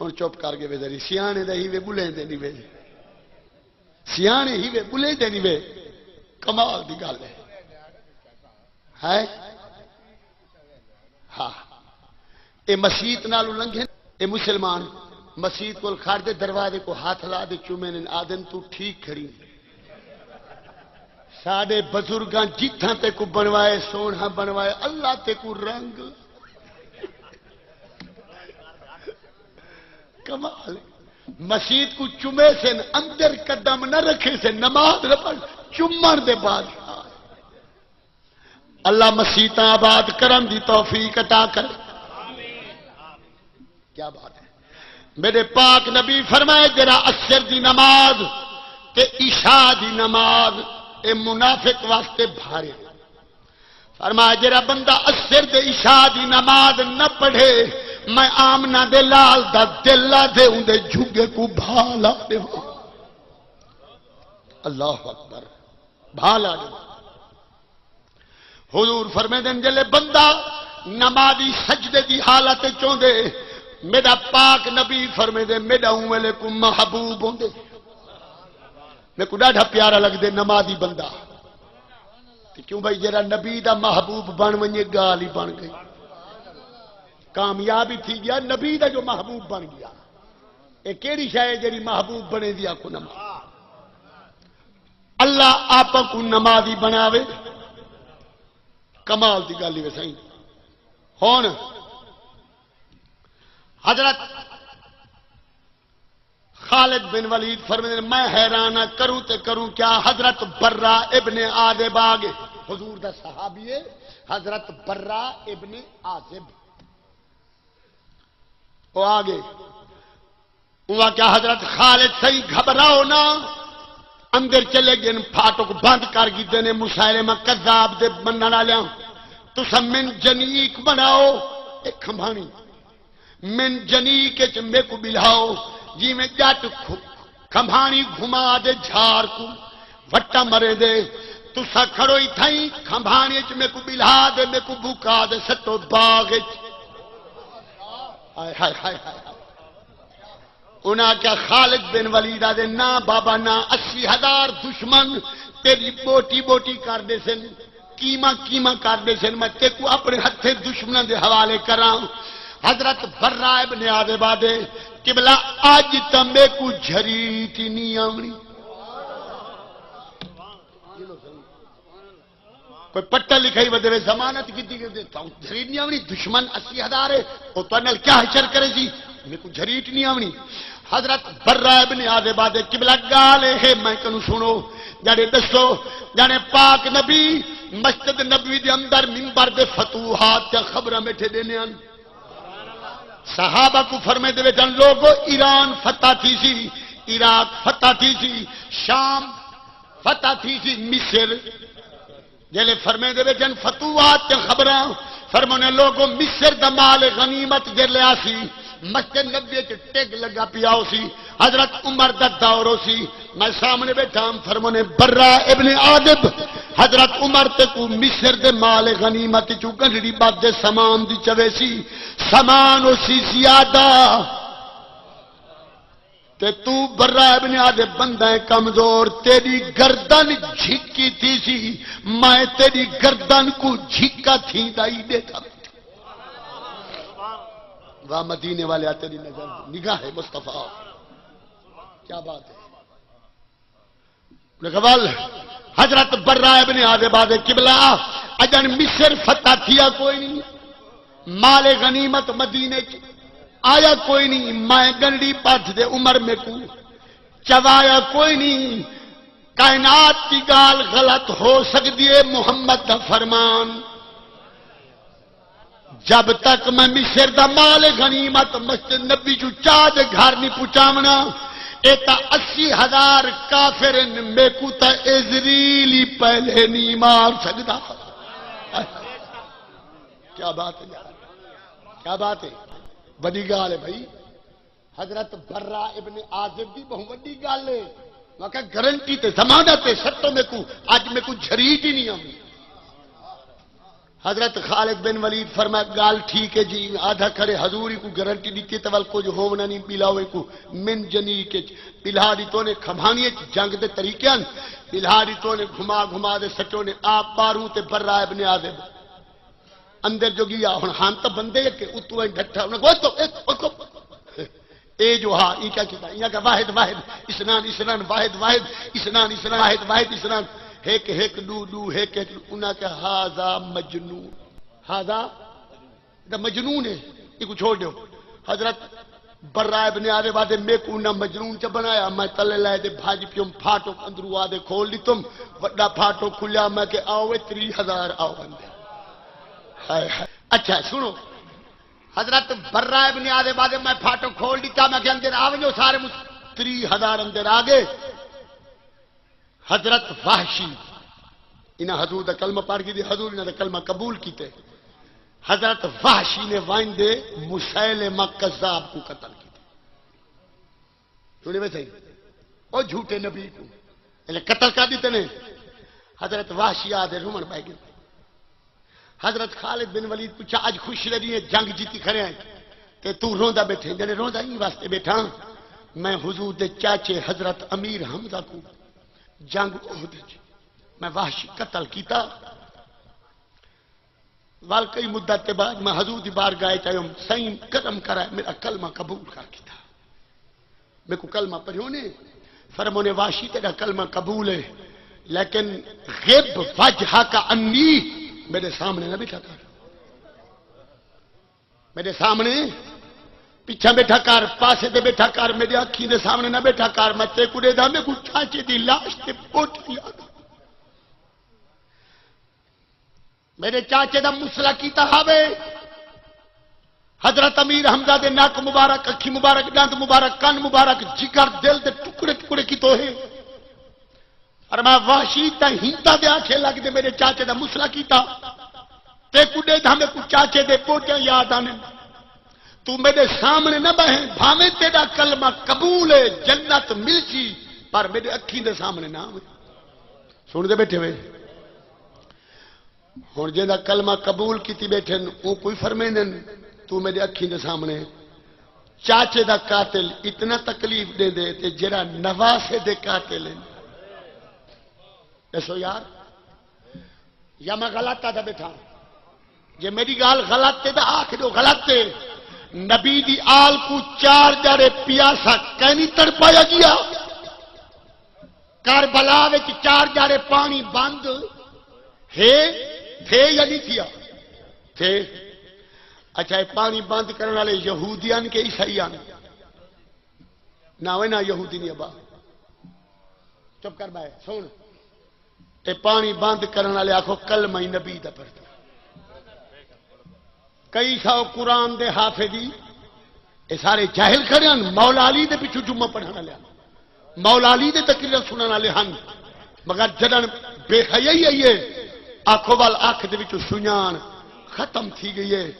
ہݨ چپ کر ڳئے وے ذری، سیاݨے دا ہی وے، ٻلھیں دے نہیں وے۔ سیاݨے ہی وے، ٻلھیں دے نہیں وے۔ کمال دی ڳالھ ہے۔ ہے؟ ہاں۔ اے مسیت نالوں لنگھے، اے مسلمان مسیت کول کھڑ دے، دروازے کو ہتھ لا دے، چومے نے آدن، "توں ٹھیک کھڑی۔" ساݙے بزرگاں جتھاں تیکوں بݨوائے، سوہݨا بݨوائے، اللہ تیکوں رنگ۔ کمال۔ مسیت کوں چومے سن، اندر قدم نہ رکھے سن، نماز نہ پڑھ، چومݨ دے بعد۔ اللہ مسیتاں آباد کرݨ دی توفیق عطا کرے۔ کیا بات ہے۔ میرے پاک نبی فرمائے، جڑا عصر دی نماز تے عشاء دی نماز، اے منافق واسطے بھارے۔ فرمایا، جڑا بندہ عصر دے عشاء دی نماز نہ پڑھے، میں آمنہ دے لال دا دل لا دے اوندے جھگے کوں بھا لا ݙیواں۔ اللہ اکبر۔ بھا لا ݙیواں۔ حضور فرمیندن، جلے بندہ نمازی سجدے دی حالت وچ ہوندے، میݙا پاک نبی فرمیندے، میݙا اوں ویلے کوں محبوب ہوندے، میکوں ݙاڈھا پیارا لڳدے نمازی بندہ۔ تے کیوں بھائی، جیڑھا نبی دا محبوب بݨ ونڄے، ڳالھ ہی بݨ ڳئی، کامیاب ہی تھی ڳیا، نبی دا جو محبوب بݨ ڳیا۔ اے کیڑھی شے ہے جیڑھی محبوب بݨیندی؟ آکھو نماز۔ اللہ آپاں کوں نمازی بݨاوے، کمال دی ڳالھ ہے سائیں۔ ہݨ حضرت خالد بن ولید فرمیندے، میں حیران ہاں، کروں تے کروں کیا؟ حضرت برا ابن عازب آ ڳئے، حضور دا صحابی ہے حضرت برا ابن عازب۔ او آ ڳئے۔ اوں آکھیا، حضرت خالد سئیں گھبراؤ نہ، اندر چلے ڳئے، پھاٹک بند کر گھدے نے مسیلمہ کذاب دے منݨ آلیاں۔ تساں من جنیق بݨاؤ، اے کھمبھاݨی، من جنیق اچ میکوں ٻلہاؤ، جیویں ڄٹ کھ-، کھمبھاݨی گھما دے جھار کوں وٹا مریندے، تساں کھڑو اتھائیں کھمبھاݨی اچ میکوں ٻلہا دے، میکوں بھکا دے سٹو باغ اچ۔ ہائے، ہائے، ہائے، ہائے، ہائے۔ انہاں آکھیا، خالد بن ولید آدھے، نہ بابا نہ، اسی ہزار دشمن تیݙی ٻوٹی ٻوٹی کر ݙیسن، قیمہ قیمہ کر ݙیسن، میں تیکوں اپݨے ہتھیں دشمناں دے حوالے کراں۔ حضرت برا ابن عازب آدھے، قبلہ، اڄ تاں میکوں جھریٹ ہی نہیں آوݨی۔ کوئی پٹا لکھائی ودے وے، ضمانت کیتی ڳئی، تاں جھریٹ نہیں آوݨی، دشمن اسی ہزار ہے، او تہاݙے نال کیا حشر کرے سی، میکوں جھریٹ نہیں آوݨی۔ حضرت برا ابن عازب آدھے، قبلہ ڳالھ اے ہے، میں کنوں سݨو، ڄاݨے ݙسو، ڄاݨے پاک نبی مسجد نبوی دے اندر ممبر دے فتوحات دیاں خبراں ٻیٹھے ݙیندے ہن۔ صحابہ کوں فرمیندے وے جن لوگو، ایران فتح تھی سی، عراق فتح تھی سی، شام فتح تھی سی، مصر جیلے فرمیندے وے جن فتوحات تے خبراں، فرمانے لوگو، مصر دا مال غنیمت جیلے آسی، مسجد نبوی اچ ٹیگ لگا پیا ہو سی۔ حضرت عمر دا دور ہو سی۔ میں سامنے بیٹھا ہم، فرمونے، برا ابن عازب، حضرت عمر تے کو مصر دے مال غنیمت چوں گنڈڑی بد دے سامان دی چوے سی، سامان ہو سی زیادہ۔ تے تو برا ابن عازب بندہ ہے کمزور، تیری گردن جھکی تھی سی، میں تیری گردن کو جھکا تھی دائی دیتا۔ واہ مدینے والے، تیری نظر، نگاہ مصطفیٰ۔ کیا بات ہے۔ انہاں کہا، ول حضرت برا ابن عازب آدھے، قبلہ، اجن مصر فتح تھیا کوئی نہیں، مال غنیمت مدینے چ آیا کوئی نہیں، میں گنڈی پتھ دے عمر میکوں چوایا کوئی نہیں۔ کائنات دی گال غلط ہو سکدی ہے، محمد دا فرمان۔ جب تک میں مصر دا مال غنیمت مسجد نبی چوں چا دے گھر نہیں پہنچاونا، اے تاں اسی ہزار کافر ہن، میکوں تاں عزریل ہی پہلے نہیں مار سکدا۔ کیا بات ہے یار، کیا بات ہے، وݙی ڳالھ ہے بھائی۔ حضرت برا ابن عازب دی بہت وڈی گل ہے۔ میں کہا، گارنٹی تے ضمانت تے سٹو میکوں، اج میکوں جھریٹ ہی نہیں آوی۔ حضرت خالد بن ولید فرمایا، گل ٹھیک ہے جی، آدھا کھڑے حضور ہی کو گارنٹی دیتی ہے، تے ول کچھ ہوونا نہیں، بلا ہوئے کو من جنی کے بلا دی تو نے کھمانی جنگ دے طریقے ہیں، بلا دی تو نے گھما گھما دے سٹو نے آپ باروں تے برا ابن عازب۔ اندر جو گیا، ہن ہن تاں بندے کہ اتوں ایں ڈٹھا، انہاں کہا، "اوئے تو، اے تو، اوئے تو۔" اے جو ہا، ایں کیا کیتا؟ ایں آکھیا، "واحد، واحد، اثنان، اثنان، واحد، واحد، اثنان، اثنان، واحد، واحد، اثنان۔ ہک، ہک، ݙو، ݙو، ہک، ہک۔" انہاں کہا، "ھذا مجنون، ھذا دا مجنون ہے، ایکوں چھوڑ ݙیو۔" حضرت برا ابن عازب آدھے، میکوں انہاں مجنون چا بݨایا، میں تلے لائے تے بھڄ پیوم، پھاٹک اندروں آدھے کھول ݙتم، وݙا پھاٹک کھلیا، میں کہ آؤ اے تریہہ ہزار آؤ اندر۔ ہائے ہائے۔ اچھا سنو، حضرت برا ابن عازب آدھے، میں پھاٹک کھول ݙتا، میں کہ اندر آ ونڄو سارے مس-، تریہہ ہزار اندر آ ڳئے۔ حضرت وحشی، انہاں حضور دا کلمہ پڑھ گھدی، حضور انہاں دا کلمہ قبول کیتے۔ حضرت وحشی نے ونڄ دے مسیلمہ کذاب کو قتل کیتے۔ سنی وے سہی، او جھوٹے نبی کو انہیں قتل کر ݙتے نے۔ حضرت وحشی آ دے رومن پہ گئے۔ حضرت خالد بن ولید پوچھا، اج خوشی دا ݙینہہ ہے، جنگ جیتی کھڑے ہیں تے تو روندا بیٹھے؟ جنے روندا ایں واسطے بیٹھا، میں حضور دے چاچے حضرت امیر حمزہ کو جنگ احد وچ میں وحشی قتل کیتا۔ ول کئی مدت تے بعد میں حضور دی بارگاہ وچ آیوم، سئیں کرم کرائے، میرا کلمہ قبول کر گھدا۔ میکوں کلمہ پڑھیونے، فرمونے، وحشی تیرا کلمہ قبول ہے، لیکن غب وجہک عنی، میرے سامنے نہ بیٹھا کر۔ میرے سامنے پیچھے بیٹھا کر، پاسے تے بیٹھا کر، میرے اکھیں دے سامنے نہ بیٹھا کر۔ میں تیکوں ݙیہداں، میکوں چاچے دی لاش تے بوٹیاں یاد آ۔ میرے چاچے دا مسئلہ کیتا ہاوے۔ حضرت امیر حمزہ دے نک مبارک، اکھی مبارک، ݙند مبارک، کن مبارک، جگر، دل دے ٹکڑے ٹکڑے کیتو ہے۔ فرمایا، وحشی تاں ہندا دے آکھے لڳ دے میرے چاچے دا مسئلہ کیتا۔ تیکوں ݙیہداں، میکوں چاچے دے بوٹیاں یاد آندن۔ تو میرے سامنے نہ بہیں، بھاویں تیرا کلمہ قبول ہے، جنت ملسی، پر میرے اکھیں دے سامنے نہ آویں۔ سݨ دے بیٹھے ہوئے۔ ہݨ جیندا کلمہ قبول کیتی بیٹھن، اوں کوں فرمیندن، توں میݙے اکھیں دے سامݨے چاچے دا قاتل اتنا تکلیف ݙیندے تے جیڑھا نواسے دے قاتل ہن۔ ݙسو یار، یا میں غلط آہدا ٻیٹھاں؟ جے میݙی ڳالھ غلط ہے تاں آکھ ݙیو غلط ہے۔ نبی دی آل کوں چار ڄاڑے پیاسا کائنی تڑپایا ڳیا؟ کربلا وچ چار ڄاڑے پاݨی بند ہے، تھے یا نہیں تھیا؟ تھے۔ اچھا، اے پاݨی بند کرݨ والے یہودی ہن کہ عیسائی ہن؟ نہ، اوئے نہ یہودی نہیں ابا۔ چپ کر بھائی، سن۔ اے پاݨی بند کرݨ والے آکھو کلمہ ہی نبی دا پڑھدے۔ کئی سو قرآن دے حافظ ہی، اے سارے جاہل کھڑے ہن، مولا علی دے پچھوں جمعہ پڑھݨ والے ہن، مولا علی دے تقریراں سݨݨ والے ہن، مگر جݙݨ بے حیائی آئی ہے، آکھو ول اکھ دے وچوں سنڄاݨ ختم تھی ڳئی ہے۔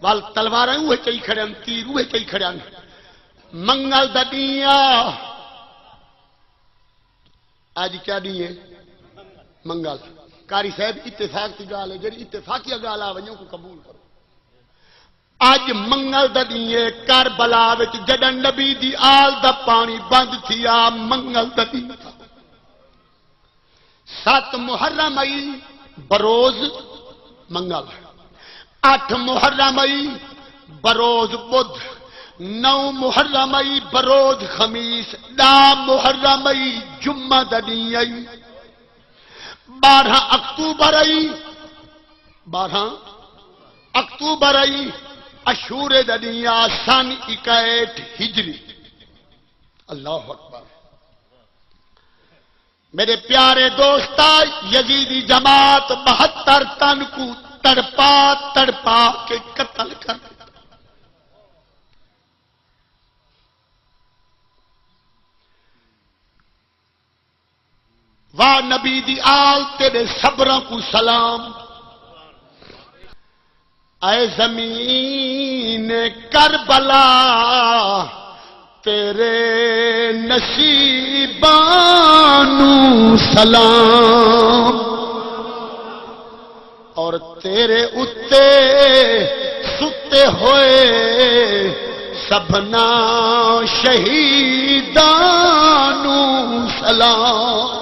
ول تلواراں اوہے چئی کھڑن، تیر اوہے چئی کھڑن۔ منگل دا ݙینہہ آ۔ اڄ کیا ݙینہہ ہے؟ منگل۔ قاری صاحب، اتفاق دی ڳالھ ہے، جیڑھی اتفاقیہ ڳالھ آ ونڄے، اوکوں قبول کرو۔ اڄ منگل دا ݙینہہ ہے، کربلا وچ جݙاں نبی دی آل دا پاݨی بند تھیا، منگل دا ݙینہہ تھا۔ ست محرم آئی، بروز منگل۔ اٹھ محرم آئی، بروز بدھ۔ نو محرم آئی، بروز خمیس۔ ݙاہ محرم آئی، جمعہ دا ݙینہہ آئی۔ ٻارہاں اکتوبر آئی، ٻارہاں اکتوبر آئی، عاشورے دا ݙینہہ آ، سن اکہٹھ ہجری۔ اللہ اکبر۔ میرے پیارے دوستا، یزیدی جماعت بہتر تن کوں تڑپا تڑپا کے قتل کر ݙتا۔ واہ نبی دی آل، تیݙے صبراں کوں سلام۔ اے زمین کربلا، تیرے نصیباں نوں سلام، اور تیرے اتے ستے ہوئے سبھنا شہیداں نوں سلام۔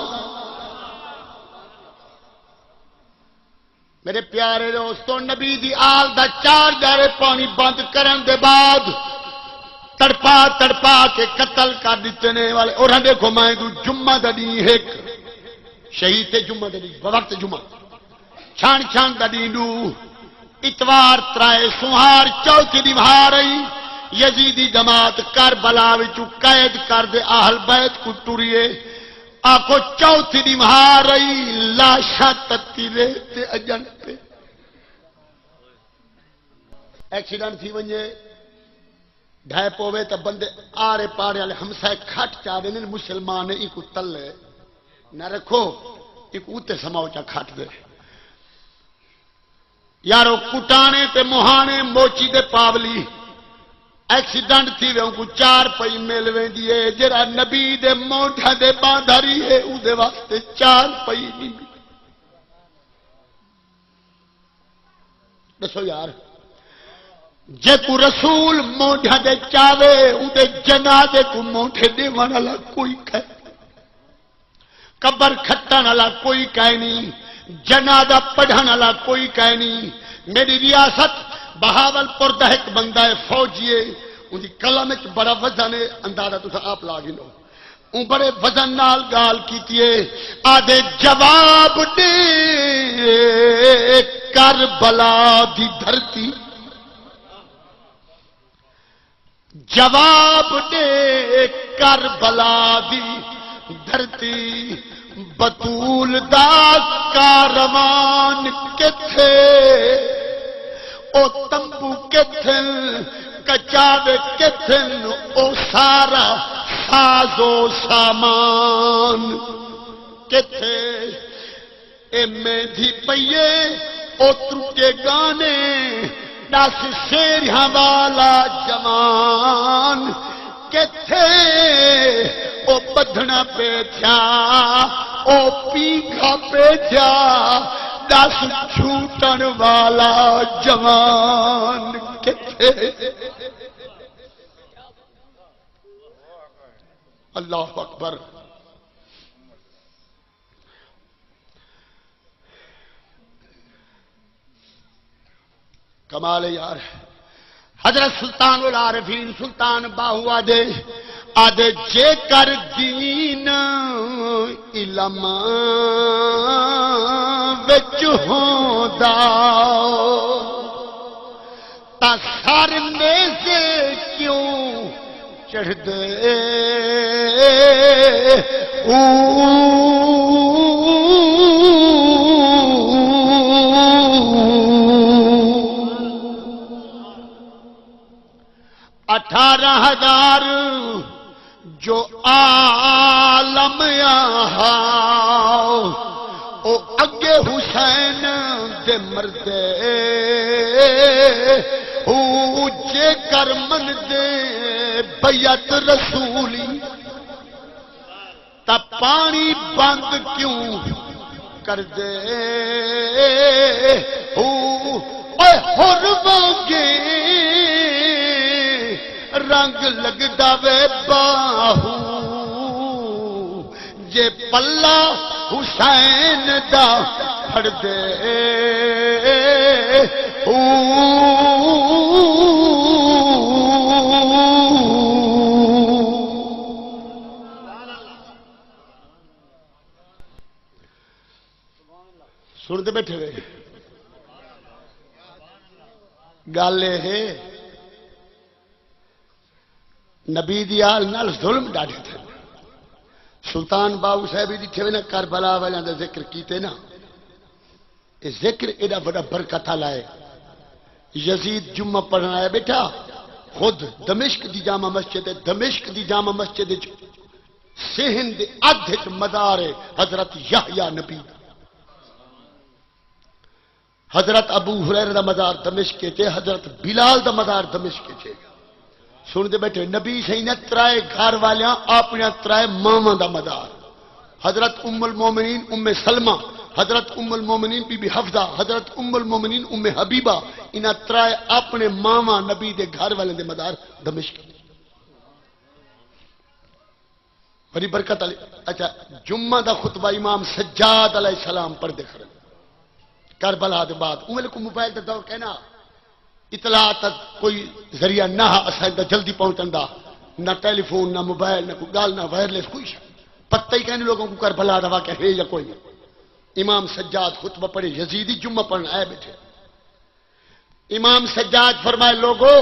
میرے پیارے دوستو، نبی دی آل دا چار ڄارے پاݨی بند کرݨ دے بعد تڑپا تڑپا کے قتل کر ݙتے نے۔ والے اور ݙیکھو، میں دو جمعہ دا ݙینہہ ہک، شہید تے جمعہ دا ݙینہہ، بوقت جمعہ، چھݨ چھݨ دا ݙینہہ ݙو، اتوار ترائے، سونہار چوتھی ݙینہوار آئی۔ یزیدی جماعت کربلا وچوں قید کر دے اہل بیت کوں ٹریے۔ آکھو چوتھی ݙینہوار آئی، لاشاں تتی ریت تے اڄݨ پئے۔ ایکسیڈنٹ تھی ونڄے، ڈھہہ پووے تاں بندے آڑے پاڑے والے ہمسائے کھٹ چا ݙیندن، مسلمان نے اینکوں تلے نہ رکھو، اینکوں اتے سماؤ چا کھٹ دے۔ یارو، کٹاݨے تے مہاݨے موچی دے پاولی، ایکسیڈنٹ تھیوے، اونکوں چار پئی مل ویندی ہے۔ جیڑھا نبی دے مونڈھاں دے باندھاری ہے، اوندے واسطے چار پئی نہیں ملدی۔ ݙسو یار، جیکوں رسول مونڈھاں دے چاوے، اوندے جنازے کوں مونڈھے ݙیوݨ والا کوئی کائنی۔ قبر کھٹݨ والا کوئی کائنی، جنازہ پڑھݨ والا کوئی کائنی۔ میݙی ریاست بہاول پور دا ہک بندہ ہے، فوجی ہے، اوندی قلم وچ بڑا وزن ہے، اندازہ تساں آپ لا گھنو۔ اوں بڑے وزن نال ڳالھ کیتی ہے، آہدے جواب ݙے کربلا دی دھرتی۔ جواب ݙے کربلا دی دھرتی، بتول دا کاروان کتھے؟ او تمبو کتھن؟ کچاوے کتھن؟ او سارا ساز و سامان کتھے؟ اے مہندی پئیے، او ترٹے ڳانے، ݙس سیریاں والا جوان کتھے؟ او ٻدھݨا پئے تھیا، او پیگھا پئے تھیا، ݙس جھوٹݨ والا جوان کتھے؟ اللہ اکبر۔ کمال ہے یار۔ حضرت سلطان العارفین سلطان باہو آہدے، آہدے جے کر دین علم وچ ہوندا تاں سر نیزے کیوں چڑھدے۔ او اٹھارہ ہزار جو عالم آہا، او اڳے حسین دے مردے۔ او یار مندے بیعت رسولی، تاں پاݨی بند کیوں کر دے ہو؟ اوئے حر وانگے رنگ لڳدا وے باہو، جے پلہ حسین دا پھڑدے ہو۔ سݨدے ٻیٹھے وے؟ ڳالھ اے ہے، نبی دی آل نال ظلم ݙاڈھے تھئے۔ سلطان باہو صاحب ݙٹھے وے نا، کربلا والیاں دا ذکر کیتے نا، اے ذکر ایݙا وݙا برکت آلا ہے۔ یزید جمعہ پڑھݨ آیا ٻیٹھا، خود دمشق دی جامع مسجد ہے، دمشق دی جامع مسجد وچ صحن دے ادھ وچ مزار ہے حضرت یحییٰ نبی دا۔ حضرت ابو ہریرہ دا مزار دمشق اچ ہے، حضرت بلال دا مزار دمشق اچ ہے۔ سݨدے ٻیٹھے، نبی سئیں نے ترائے گھر والیاں اپݨیاں ترائے ماواں دا مزار، حضرت ام المومنین ام سلمہ، حضرت ام المومنین بی بی حفصہ، حضرت ام المومنین ام حبیبہ، انہاں ترائے اپݨے ماواں نبی دے گھر والیاں دے مزار دمشق۔ بڑی برکت آلی۔ اچھا، جمعہ دا خطبہ امام سجاد علیہ السلام پڑھدے کھڑے کربلا دے بعد۔ اوں ویلے کوئی موبائل دا دور کائنا، اطلاعات دا کوئی ذریعہ نہ ہا اساں دا جلدی پہنچݨ دا، نہ ٹیلی فون، نہ موبائل، نہ کوئی ڳالھ، نہ وائرلیس، کوئی شے۔ پتہ ہی کائنی لوگوں کوں کربلا دا واقعہ ہے یا کوئی نہیں۔ امام سجاد خطبہ پڑھے، یزیدی جمعہ پڑھݨ آئے ٻیٹھے۔ امام سجاد فرمائے، لوگو،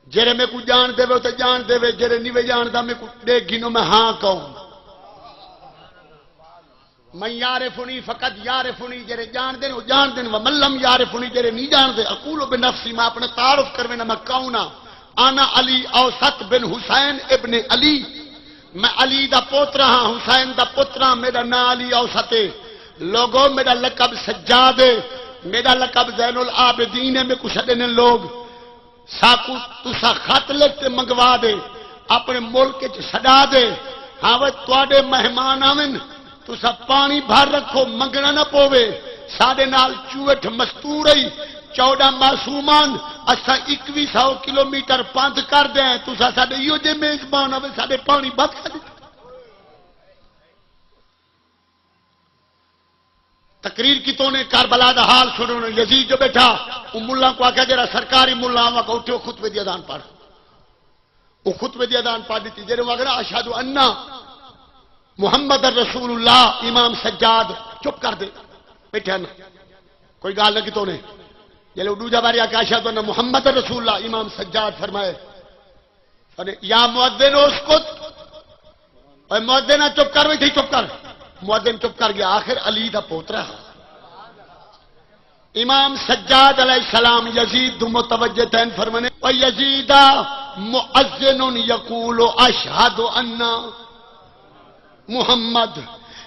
جیڑھے میکوں ڄاݨدے وے تے ڄاݨدے وے، جیڑھے نی وے ڄاݨدا میکوں ݙیکھ گھنو، میں ہاں کون؟ من یعرفنی فقد یعرفنی، جیڑھے ڄاݨدن او ڄاݨدن، ومن لم یعرفنی، جیڑھے نی ڄاݨدے، اقول بنفسی، میں اپݨے تعارف کروینا میں کون ہاں؟ انا علی اوسط بن حسین ابن علی، میں علی دا پوترا ہاں، حسین دا پتر ہاں، میݙا ناں علی اوسط ہے۔ لوگو، میݙا لقب سجاد ہے، میݙا لقب زین العابدین ہے، میکوں سݙیندن لوگ۔ ساکوں تساں خط لکھ تے منگوا دے، اپݨے ملک اچ سݙا دے۔ ہاں وے، تہاݙے مہمان آون، تساں پاݨی بھر رکھو، منگݨا نہ پووے۔ ساݙے نال چوہٹ مستور ہئی، چوݙاں معصوم ہن، اساں اکوی سو کلومیٹر پندھ کر ݙے آئے، تساں ساݙے ایہو جے میزبان آوے، ساݙے پاݨی بند کر ݙتا۔ تقریر کیتوں نے، کربلا دا حال سݨو نے۔ یزید جو ٻیٹھا، اوں ملاں کوں آکھیا، جیڑھا سرکاری ملا آواں، اٹھ تے خطبے دی اذان پڑھ۔ او خطبے دی اذان پڑھ ݙتی۔ جیڑھے آکھے نا، اشہد ان محمد رسول اللہ، امام سجاد چپ کر دے، ٻیٹھے نا، کوئی ڳالھ نہ کیتوں نے۔ جیڑھے او ݙوجھا واری آکھے، اشہد ان محمد رسول اللہ، امام سجاد فرمائے، فرمائے، یا مؤذن اسکت، اے مؤذن چپ کر، ویٹھی چپ کر۔ مؤذن چپ کر ڳیا، آخر علی دا پوترا ہا۔ امام سجاد علیہ السلام یزید دو متوجہ تھئن، فرمانے، "اے یزید، مؤذن یقول اشہد ان محمد۔"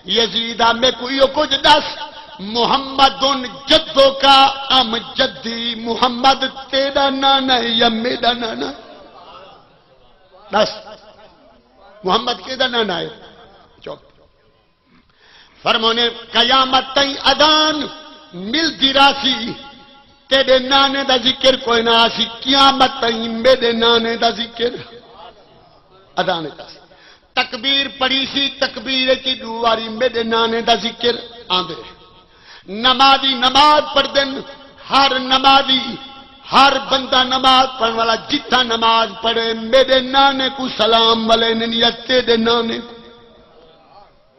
یزید، میکوں ایہو کجھ ݙس، محمد جدک ام جدی، محمد تیݙا نانا ہے یا میݙا نانا؟ ݙس، محمد کیݙا نانا ہے؟ چپ۔ فرمانے، قیامت تئیں اذان ملدی راہسی، تیݙے نانے دا ذکر کوئی نہ آسی، قیامت تئیں میݙے نانے دا ذکر اذان اچ آسی۔ تکبیر پڑھیسی، تکبیر اچ ݙو واری میݙے نانے دا ذکر آندے۔ نمازی نماز پڑھدن، ہر نمازی، ہر بندہ نماز پڑھݨ والا جتھاں نماز پڑھے، میݙے نانے کوں سلام ولیندن یا تیݙے نانے کوں۔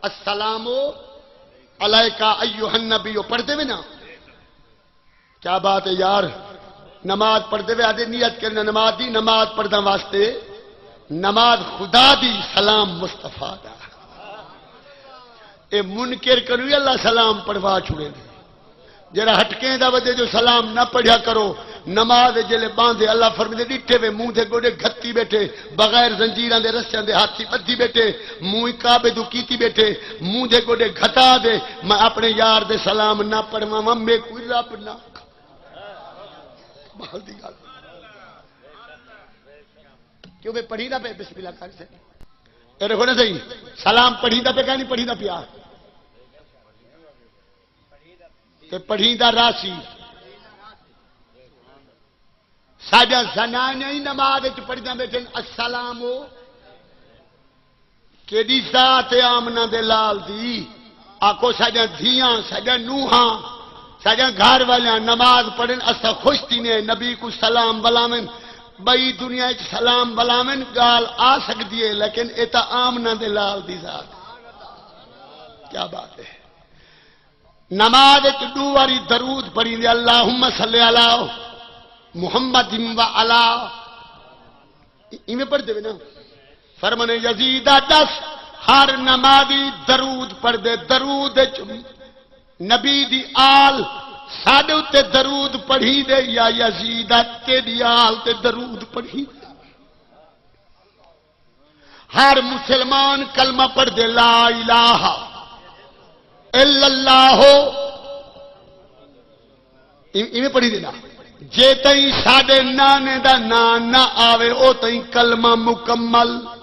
السلام علیک ایھا النبی، او پڑھدے وے نا؟ کیا بات ہے یار، نماز پڑھدے وے، آہدے نیت کرنا نماز دی، نماز پڑھداں واسطے، نماز خدا دی، سلام مصطفیٰ دا۔ اے منکر کنوں وی اللہ سلام پڑھوا چھوڑیندے۔ جیڑھا ہٹکیں دا ودے جو سلام نہ پڑھیا کرو۔ نماز جیلے ٻاندے، اللہ فرمیندے، ݙٹھے وے منہ دے گوݙے گھتی ٻیٹھے، بغیر زنجیراں دے رسیاں دے ہاتھی ٻدھی ٻیٹھے، منہ کعبے دو کیتی ٻیٹھے، منہ دے گوݙے گھتا دے، میں اپݨے یار دے سلام نہ پڑھواواں، میکوں رب نہ۔ کمال دی ڳالھ۔ کیوں بھئی پڑھیندا پئے؟ بسم اللہ کر سے۔ اے ݙیکھو نا صحیح، سلام پڑھیندا پئے کہ نہیں پڑھیندا پیا؟ تے پڑھیندا راہسی۔ ساݙیاں زنانیاں ہی نماز وچ پڑھدیاں ٻیٹھن، السلام ہو۔ کیݙی ذات ہے آمنہ دے لال دی؟ آکھو ساݙیاں دھیاں، ساݙیاں نوہاں، ساݙیاں گھر والیاں نماز پڑھن، اساں خوش تھینے، نبی کوں سلام ولاون، ٻئی دنیا اچ سلام ولاون، ڳالھ آ سڳدی ہے، لیکن اے تاں آمنہ دے لال دی ذات۔ کیا بات ہے۔ نماز اچ ݙو واری درود پڑھیندے، اللہم صلی علی محمد و علی، ایویں پڑھدے وے نا۔ فرمانے یزید ݙس، ہر نمازی درود پڑھدے، درود اچ نبی دی آل ساݙے اتے درود پڑھیندے یا یزید تیݙی آل تے درود پڑھیندے؟ ہر مسلمان کلمہ پڑھدے، لا الہ الا اللہ۔ ای-، ایویں پڑھی دینا۔ جے تئیں ساڈے نانے دا ناں نہ آوے، او تئیں کلمہ مکمل۔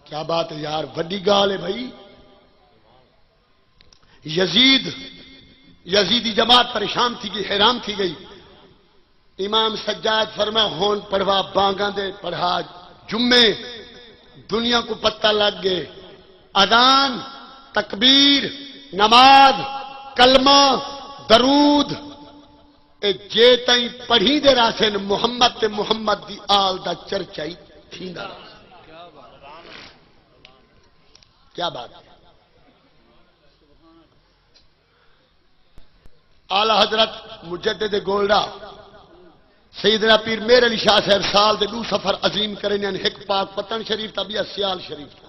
کیا بات ہے یار، وڈی گال ہے بھائی۔ یزید، یزیدی جماعت پریشان تھی گئی، حیران تھی گئی۔ امام سجاد فرمایا، ہون پڑھوا بانگاں دے، پڑھا جمعے، دنیا کو پتہ لگ گئے۔ اذان، تکبیر، نماز، کلمہ، درود، اے جے تائیں پڑھی دے راسن، محمد تے محمد دی آل دا چرچا ہی تھیندا رہسن۔ کیا بات ہے۔ اعلی حضرت مجدد گولڑا سیدنا پیر مہر علی شاہ صاحب سال دے ݙو سفر عظیم کریندے ہن، ہک پاک پتن شریف دا، ٻیا سیال شریف دا۔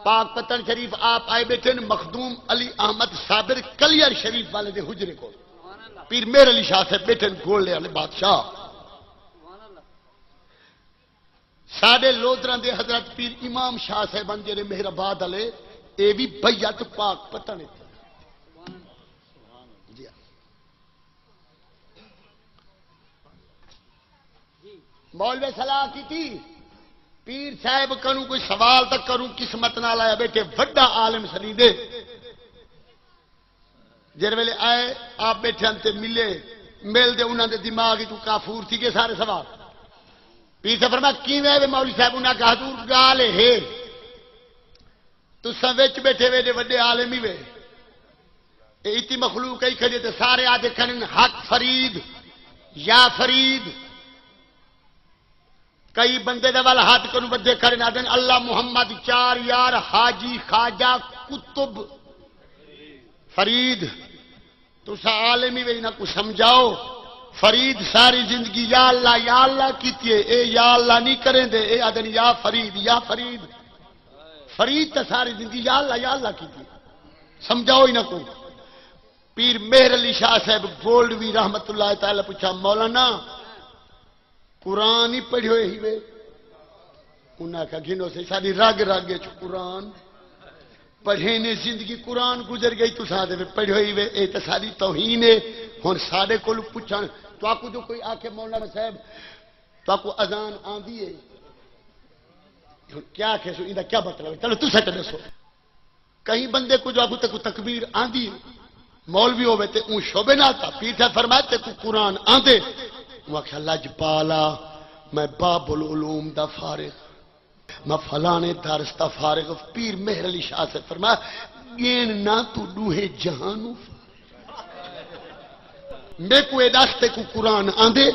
پاک پتن شریف آپ آئے ٻیٹھے ہن، مخدوم علی احمد صابر کلیئر شریف والے دے حجرے کول۔ پیر مہر علی شاہ صاحب ٻیٹھے ہن، گولڑے والے بادشاہ۔ ساڈے لودراں دے حضرت پیر امام شاہ صاحب ہن جڑے مہر آباد والے، اے وی بیعت پاک پتن اچ۔ جی ہاں۔ مولوی صلاح کیتی، پیر صاحب کنوں کوئی سوال تاں کروں، قسمت نال آیا ٻیٹھے، وڈا عالم سݙیندے۔ جس ویلے آئے، آپ ٻیٹھے ہن تے ملے، مل دے انہاں دے دماغ اچوں کافور تھی گئے سارے سوال۔ پیر صاحب فرمایا، "کیویں وے مولوی صاحب؟" انہاں کہا، "حضور، ڳالھ اے ہے، تساں وچ ٻیٹھے وے، ایݙے وݙے عالم ہی وے، اے اتی مخلوق ہی کھڑی تے سارے آدھے کھڑن، 'حق فرید، یا فرید.' کئی بندے دے ول ہتھ کنوں ودھے کھڑن، آدھن، 'اللہ محمد، چار یار، حاجی، خواجہ، قطب، فرید.' تساں عالم ہی وے، انہاں کوں سمجھاؤ۔ فرید ساری زندگی یا اللہ، یا اللہ کیتی ہے، اے یا اللہ نہیں کریندے، اے آدھن، 'یا فرید، یا فرید.' فرید تاں ساری زندگی یا اللہ، یا اللہ کیتی ہے۔ سمجھاؤ انہاں کوں۔ پیر مہر علی شاہ صاحب گولڈوی رحمت اللہ تعالی پچھا، "مولانا، قرآن ہی پڑھیو ہی وے؟" انہاں آکھیا، "گھنو سہی، ساݙی رڳ رڳ اچ قرآن پڑھے نے، زندگی قرآن گزر گئی، تساں آہدے وے پڑھیو ہی وے، اے تاں ساݙی توہین ہے۔" ہݨ ساݙے کول پچھݨ، تہاکوں جو کوئی آکھے، "مولانا صاحب، تہاکوں اذان آندی ہے؟" ہݨ کیا آکھے سو، ایندا کیا مطلب ہے؟ چلو تساں تے ݙسو۔ کہیں بندے کوں جو آکھو تیکوں تکبیر آندی ہے، مولوی ہووے تے اوں شعبے نال، تاں پیر صاحب فرمایا، "تیکوں قرآن آندے؟" اوں آکھیا، "لجپالا، میں باب العلوم دا فارغ، میں فلانے درس دا فارغ۔" پیر مہر علی شاہ صاحب فرمایا، "ڳیݨ نہ، توں ݙوہیں جہانوں فارغ۔" میکوں اے ݙس، تیکوں قرآن آندے؟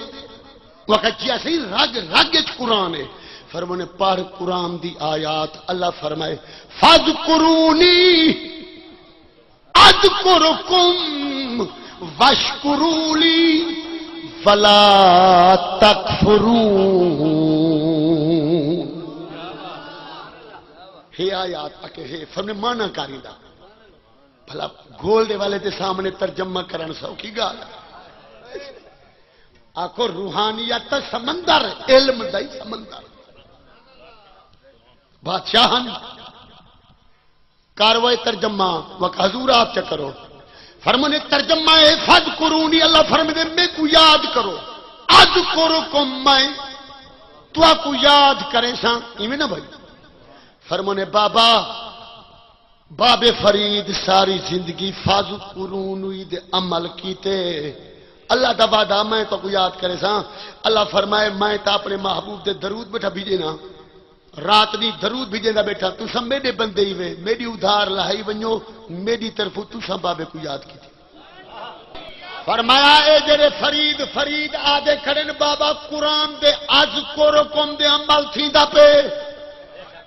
وہ آکھیا، "جی سہی، رڳ رڳ اچ قرآن ہے۔" فرمانے، "پڑھ قرآن دی آیات۔" اللہ فرمائے، "فاذکرونی اذکرکم واشکروا لی ولا تکفرون۔" ہے آیات آکھے ہے، فرمانے معنی کاری دا۔ بھلا گولڈے والے دے سامنے ترجمہ کرن سوکھی ڳالھ ہے؟ آکھو روحانیت دا سمندر، علم دا ہی سمندر۔ بادشاہ ہن، کاروائے ترجمہ، وک حضور آپ چا کرو۔ فرمانے ترجمہ ہے، "فاذکرونی"، اللہ فرماندے، "میکوں یاد کرو۔" اذکرکم، میں تہاکوں یاد کریساں، ایویں نہ بھائی؟ فرمانے بابا، بابے فرید ساری زندگی فاضل قرون ہوئی دے عمل کیتے۔ اللہ دا وعدہ، میں تہاکوں یاد کریساں۔ اللہ فرمائے، میں تاں اپنے محبوب دے درود بیٹھا بھیجے نا، رات دی درود بھیجیندا بیٹھا، تساں میݙے بندے ہی وے، میݙی ادھار لہائی ونڄو، میݙی طرفوں تساں بابے کوں یاد کیتے۔ فرمایا، اے جڑے فرید، فرید آدھے کھڑن، بابا قرآن دے اذکرکم دے عمل تھیندا پے،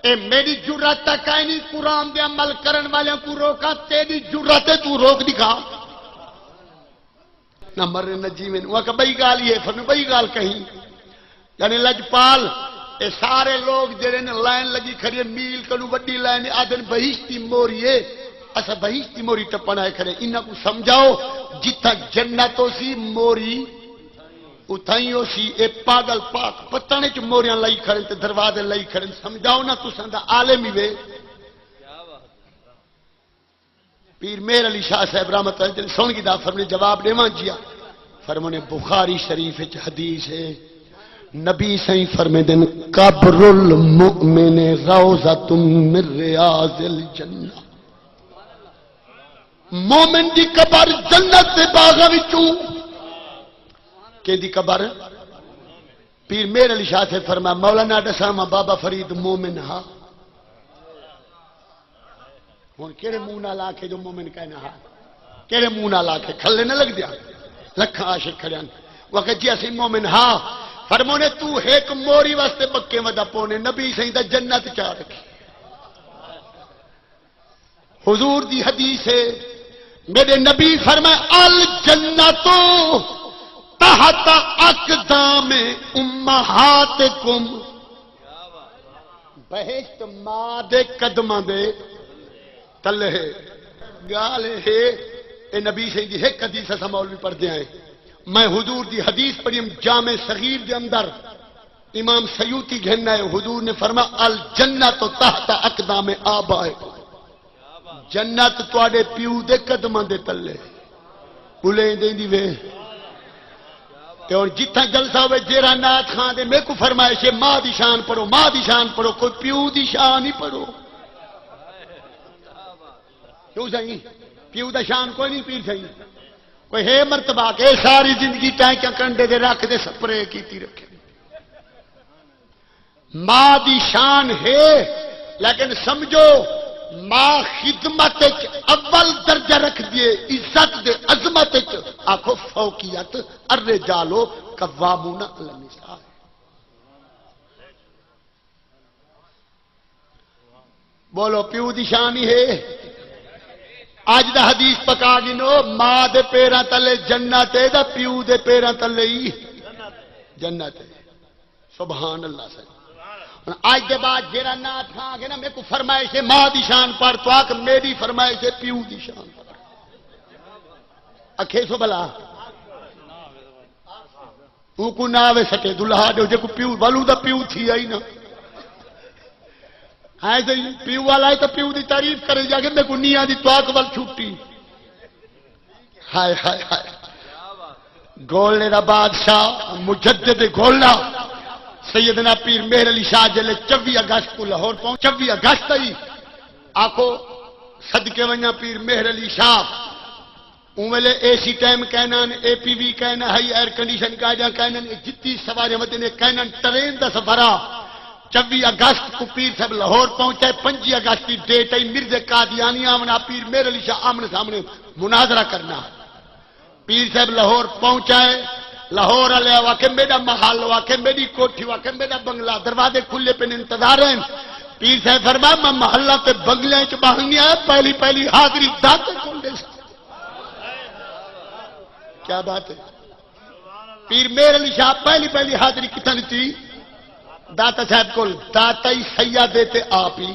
اے میݙی جرات تاں کائنی قرآن دے عمل کرن والیاں کوں روکاں، تیݙی جرات ہے، توں روک ݙکھا۔ نہ مرن نہ جیون۔ اوں آکھیا، ٻئی ڳالھ اے ہے؟ فرمایا، ٻئی ڳالھ کہیں؟ یعنی لجپال، اے سارے لوگ جڑے نے لائن لگی کھڑی ہے، میل کنوں وڈی لائن ہے، آدھن بہشتی موری ہے، اساں بہشتی موری ٹپن آئے کھڑے۔ انہاں کوں سمجھاؤ، جتھاں جنت ہوسی، موری اتھاں ہی ہوسی۔ اے پاگل پاک پتن وچ موریاں لائی کھڑن تے دروازے لائی کھڑن۔ سمجھاؤ نا، تساں دا عالم ہی وے۔ پیر مہر علی شاہ صاحب رحمت اللہ علیہ سن گھدا، فرمانے جواب ݙیواں جیا؟ فرمانے بخاری شریف وچ حدیث ہے، نبی سائیں فرمیندن، قبر المؤمن روضۃ من ریاض الجنہ۔ مومن دی قبر جنت دے باغاں وچوں۔ کیندی قبر؟ پیر مہر علی شاہ صاحب فرمایا، مولانا ݙساواں، بابا فرید مومن ہا۔ ہݨ کیڑھے منہ نال آکھے جو مومن کائنا ہا؟ کیڑھے منہ نال آکھے؟ کھلے نہ لڳدے ہن، لکھاں عاشق کھڑے ہن۔ او آکھے جی اسی مومن ہا۔ فرمونے، توں ہک موری واسطے ٻکے ودا پونے، نبی سائیں دا جنت چا رکھی۔ حضور دی حدیث ہے، میݙے نبی فرمائے، الجنت تحت اقدام امہاتکم، بہشت ماں دے قدماں دے تلے ہے۔ ڳالھ اے ہے، اے نبی سائیں دی ہک حدیث اساں مولوی پڑھدے آئے۔ میں حضور دی حدیث پڑھی ہم جامع صغیر دے اندر، امام سیوطی گھن آئے، حضور نے فرمایا، الجنت تحت اقدام آبائکم، جنت تہاݙے پیو دے قدماں دے تلے۔ ٻلے دیندی وے۔ تے ہݨ جتھاں جلسہ ہوئے، جیڑھا نعت خواندے، میکوں فرمائش ہے، ماں دی شان پڑھو، ماں دی شان پڑھو، کوئی پیو دی شان ہی پڑھو۔ کیوں سائیں؟ پیو دا شان کوئی نہیں پیر سائیں۔ کوئی ہے مرتبہ کہ ساری زندگی ٹینکیاں کنڈے دے رکھ دے سپرے کیتی رکھے۔ ماں دی شان ہے، لیکن سمجھو، ماں خدمت اچ اول درجہ رکھدی ہے، عزت دے، عظمت اچ۔ آکھو فوقیت، الرجال قوامون علی النساء۔ بولو، پیو دی شان ہی ہے۔ اج دا حدیث پکا گھنو، ماں دے پیراں تلے جنت ہے، دا پیو دے پیراں تلے ہی جنت ہے۔ سبحان اللہ سائیں۔ ہݨ اڄ دے بعد جیڑھا نعت کھا کے نا، میکوں فرمائش ہے ماں دی شان پڑھ، توں آکھ میݙی فرمائش ہے پیو دی شان پڑھ۔ اکھے سو بھلا۔ اونکوں نہ آوے سٹے دلہا ݙیو، جیکوں پیو، ولوں دا پیو تھی آئی نا۔ ہے سائیں، پیو والا ہے تاں پیو دی تعریف کرے جا کے، میکوں نیا دی توں آکھ ول چھٹی۔ ہائے، ہائے، ہائے۔ گولڑے دا بادشاہ، مجدد گولڑا، سیدنا پیر مہر علی شاہ جلے چوی اگست کوں لاہور پہنچ، چوی اگست آئی۔ آکھو، صدقے ونڄاں پیر مہر علی شاہ۔ اوں ویلے اے سی ٹائم کائناں، اے پی وی کائناں، ہئی ایئر کنڈیشن گاݙیاں کائناں، اے جتی سواریاں ودن، اے کائناں، ٹرین دا سفر آ۔ چوی اگست کوں پیر صاحب لاہور پہنچے، پنجی اگست دی ڈیٹ آئی، مرزے قادیانی آوݨا، پیر مہر علی شاہ آمݨے سامݨے مناظرہ کرݨا۔ پیر صاحب لاہور پہنچائے، لاہور والے آکھے میݙا محل، آکھے میݙی کوٹھی، آکھے میݙا بنگلہ، دروازے کھلے پئے نے، انتظار ہیں۔ پیر صاحب فرمایا، میں محلہ تے بنگلیاں وچ ٻاہر نہیں آیا، پہلی پہلی حاضری داتے کول ݙیساں۔ کیا بات ہے۔ پیر مہر علی شاہ پہلی پہلی حاضری کتھاں ݙتی؟ داتا صاحب کول۔ داتا ہی سید ہے تے آپ ہی۔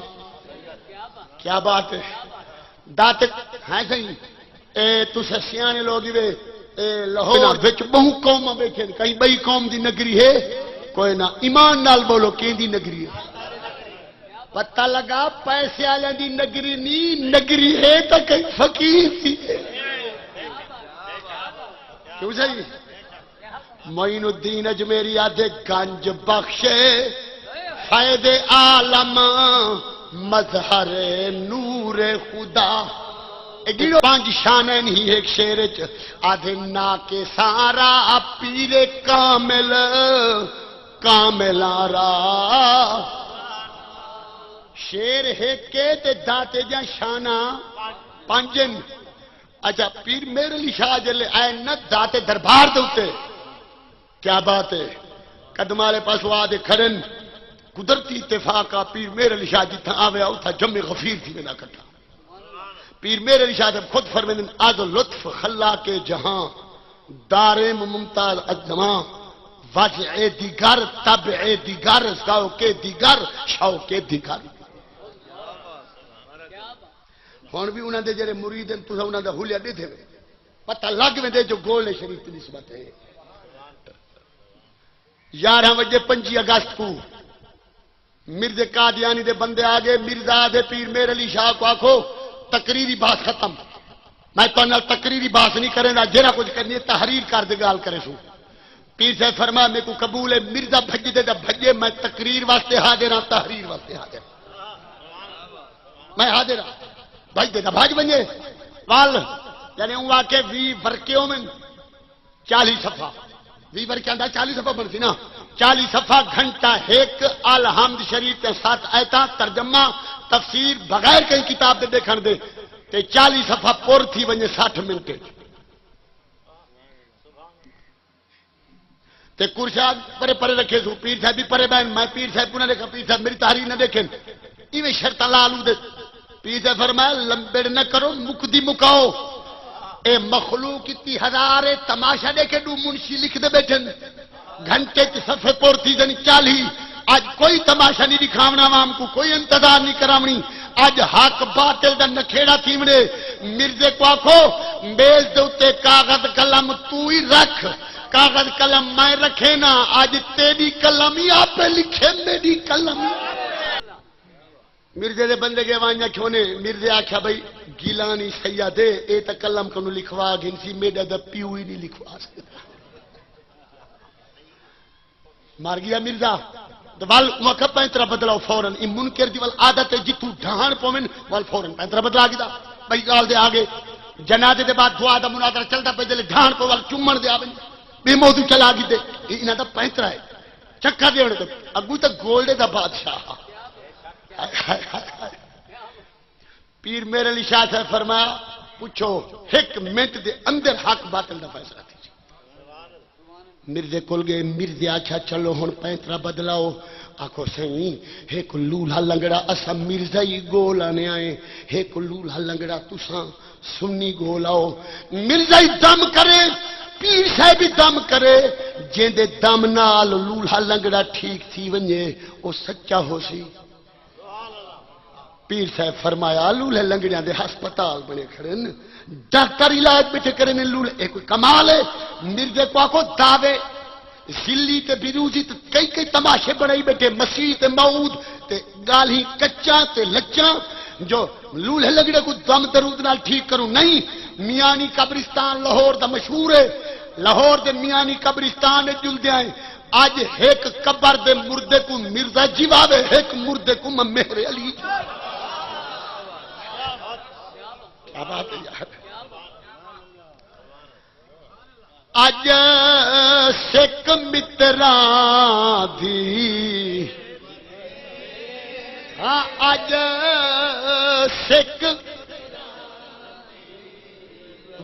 کیا بات ہے۔ داتے ہیں سائیں۔ اے تساں سیاݨے لوگ ہی وے، اے لاہور وچ ٻہوں قوماں ٻیٹھے ہن، کہیں ٻئی قوم دی نگری ہے؟ کوئی نہ۔ ایمان نال بولو، کیندی نگری ہے؟ پتہ لڳا، پیسے آلیاں دی نگری نی، نگری ہے تاں کہیں فقیر دی ہے۔ کیوں سائیں؟ معین الدین اجمیری آدھے، گنج بخش فیض عالم، مظہر نور خدا۔ اے گنو پنج شانین ہی ہک شعر اچ۔ آدھے، نا کے سارا پیر کامل، کاملاں را۔ شعر ہک ہے تے داتے دیاں شاناں پنج ہن۔ اچھا، پیر مہر علی شاہ جلے آئے نا داتے دربار دے اتے، کیا بات ہے، قدم والے پاسوں آ دے کھڑن۔ قدرتی اتفاق آ، پیر مہر علی شاہ جتھاں آوے آ، اتھاں جمع غفیر تھی ویندا کٹھا۔ پیر مہر علی شاہ صاحب خود فرمیندن، از لطف خلاق جہاں، داریم ممتاز از زمان، وضع دیگر، طبع دیگر، ذوق دیگر، شوق دیگر۔ ہݨ وی انہاں دے جڑے مرید ہن، تساں انہاں دا حلیہ ݙیدھے وے، پتہ لڳ ویندے جو گولڑے شریف دی نسبت ہے۔ یارہاں وڄے پنجی اگست کوں مرزے قادیانی دے بندے آ ڳئے۔ مرزا آہدے، پیر مہر علی شاہ کوں آکھو تقریری بحث ختم، میں تہاݙے نال تقریری بحث نہیں کریندا، جیڑھا کجھ کرݨی ہے تحریر کر تے ڳالھ کریسوں۔ پیر صاحب فرمایا، میکوں قبول ہے۔ مرزا بھڄدے دا بھڄے، میں تقریر واسطے حاضر ہاں، تحریر واسطے حاضر ہاں۔ میں حاضر ہاں۔ بھڄدے دا بھڄ ونڄے۔ ول، یعنی اوں آکھے ویہہ ورقے ہوون، چالیہہ صفحہ، ویہہ ورقیاں دا چالیہہ صفحہ بݨسی نا، چالیہہ صفحہ، گھنٹہ ہک، الحمد شریف تے ست آیتاں، ترجمہ، تفسیر، بغیر کہیں کتاب دے ݙیکھݨ دے، تے چالیہہ صفحہ پر تھی ونڄے سٹھ منٹ اچ۔ تے کرسیاں پرے پرے رکھے سوں، پیر صاحب بھی پرے ٻہن، میں پیر صاحب کوں نہ ݙیکھاں، پیر صاحب میری تحریر نہ ݙیکھن۔ ایویں شرطاں لا لوں دے۔ پیر صاحب فرمایا، لمبڑ نہ کرو، مکدی مکاؤ۔ اے مخلوق اتی ہزار ہے، تماشا ݙیکھے ݙو منشی لکھدے ٻیٹھن۔ گھنٹے چ صفحے پر تھی ڳن چالیہہ۔ اڄ کوئی تماشا نہیں ݙکھاوݨا، عوام کوں کوئی انتظار نہیں کراوݨی۔ اڄ حق باطل دا نکھیڑا تھیوݨے۔ مرزے کوں آکھو، میز دے اتے کاغذ قلم توں ہی رکھ۔ کاغذ قلم میں رکھے نا، اڄ تیݙی قلم ہی آپے لکھے میݙی قلم۔ مرزے دے بندے ڳئے ونڄ آکھیو نے، مرزے آکھیا، بھئی گیلانی سید ہے، اے تاں قلم کنوں لکھوا گھنسی، میݙا دا پیو ہی نہیں لکھوا سڳدا۔ مر ڳیا مرزا۔ تے ول اوں آکھیا، پینترا بدلاؤ فوراً۔ ایں منکر دی ول عادت ہے، جتھوں ڈھاہݨ پوون، ول فوراً پینترا بدلا گھدا۔ ٻئی ڳالھ دے آ ڳئے۔ جنازے دے بعد دعا دا مناظرہ چلدا پئے، جلے ڈھاہݨ پوے ول چمݨ دے آ ونڄے۔ ٻئے موضوع چلا گھدے۔ اے انہاں دا پینترا ہے۔ چکر ݙیوݨ تے اڳوں تاں گولڑے دا بادشاہ ہا۔ ہائے، ہائے، ہائے، ہائے۔ پیر مہر علی شاہ صاحب فرمایا، پچھو، ہک منٹ دے اندر حق باطل دا فیصلہ تھی۔ مرزے کول ڳئے، مرزے آکھیا، چلو ہݨ پینترا بدلاؤ۔ آکھو سئیں، ہک لولھا لنگڑا اساں مرزا ہی ڳول آنے آئے، ہک لولھا لنگڑا تساں سنی ڳول آؤ۔ مرزا ہی دم کرے، پیر صاحب ہی دم کرے، جیندے دم نال لولھا لنگڑا ٹھیک تھی ونڄے، او سچا ہوسی۔ پیر صاحب فرمایا، لولھے لنگڑیاں دے ہسپتال بݨے کھڑن، ڈاکٹر علاج ٻیٹھے کرن، لولھے، اے کوئی کمال ہے؟ مرزے کوں آکھو دعوے ذلی تے بیروزی تے کئی کئی تماشے بݨائی ٻیٹھے، مسیح تے موعود تے ڳالھیں کچاں تے لچاں، جو لولھے لنگڑے کوں دم درود نال ٹھیک کروں نہیں۔ میانی قبرستان لاہور دا مشہور ہے، لاہور دے میانی قبرستان اچ جلدے آئے، اڄ ہک قبر دے مردے کوں مرزا جیواوے، ہک مردے کوں میں مہر علی جیواواں۔ کیا بات ہے یار۔ اڄ سک متراں دی، ہاں، اڄ سک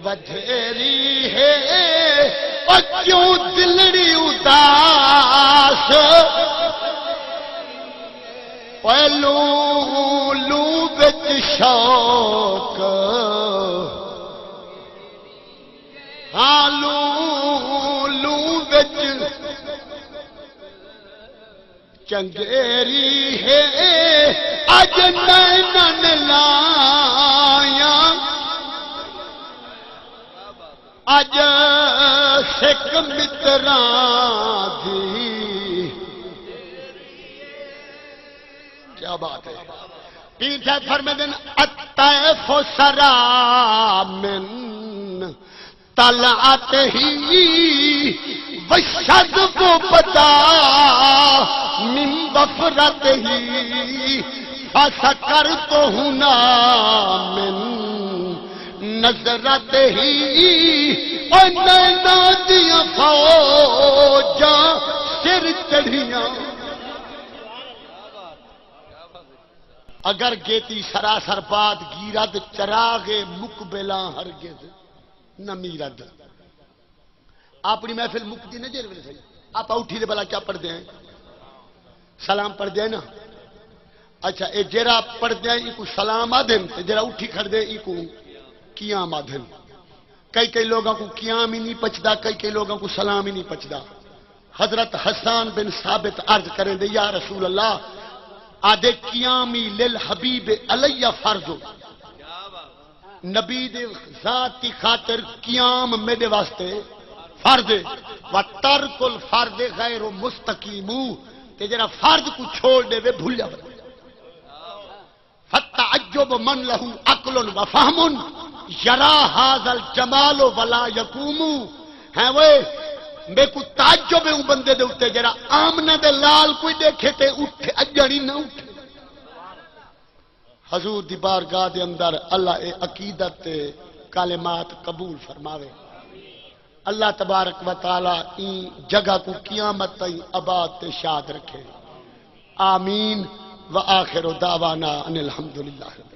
ودھیری ہے، او کیوں دلڑی اداس؟ اوئے لوں لوں وچ شوق، ہاں، لوں لوں وچ چنگیری ہے، اڄ نینن لایاں، اڄ سک متراں دی۔ کیا بات ہے۔ پیر صاحب فرمیندن، الطیف سرا من طلعتہ، وشد و بدا من وفرته، فسکرته نا من نظرته۔ او نینا دیاں فوجاں سر چڑھیاں۔ اگر گیتی سراسر باد گیرد، چراغ مقبلاں ہرگز نہ میرد۔ اپݨی محفل مکدی نہ جیڑھے ویلے سئیں، آپاں اٹھی تے بھلا کیا پڑھدے ہیں؟ سلام پڑھدے ہیں نا؟ اچھا، اے جیڑھا پڑھدے ہیں اینکوں سلام آدھن تے جیڑھا اٹھی کھڑدے اینکوں قیام آدھن۔ کئی کئی لوگاں کوں قیام ہی نہیں پچدا، کئی کئی لوگاں کوں سلام ہی نہیں پچدا۔ حضرت حسان بن ثابت عرض کریندے، یا رسول اللہ، آدھے قیامی للحبیب علیہ فرض، نبی دے ذات دی خاطر قیام میݙے واسطے فرض ہے۔ و ترک الفرض غیر مستقیم، تے جڑا فرض کو چھوڑ دے وے بھلیا ونڄے۔ فتعجب من له عقل و فهم یرا هذا الجمال ولا یقوم۔ ہیں وے، میکوں تعجب ہے اوں بندے دے اتے جڑا آمنہ دے لال کوئی ݙیکھے تے اٹھے، اڄݨ ہی نہ اٹھے۔ حضور دی بارگاہ دے اندر اللہ اے عقیدت تے کلمات قبول فرماوے۔ اللہ تبارک و تعالی ایں جگہ کوں قیامت تائیں آباد تے شاد رکھے۔ آمین۔ و آخر دعوانا ان الحمدللہ۔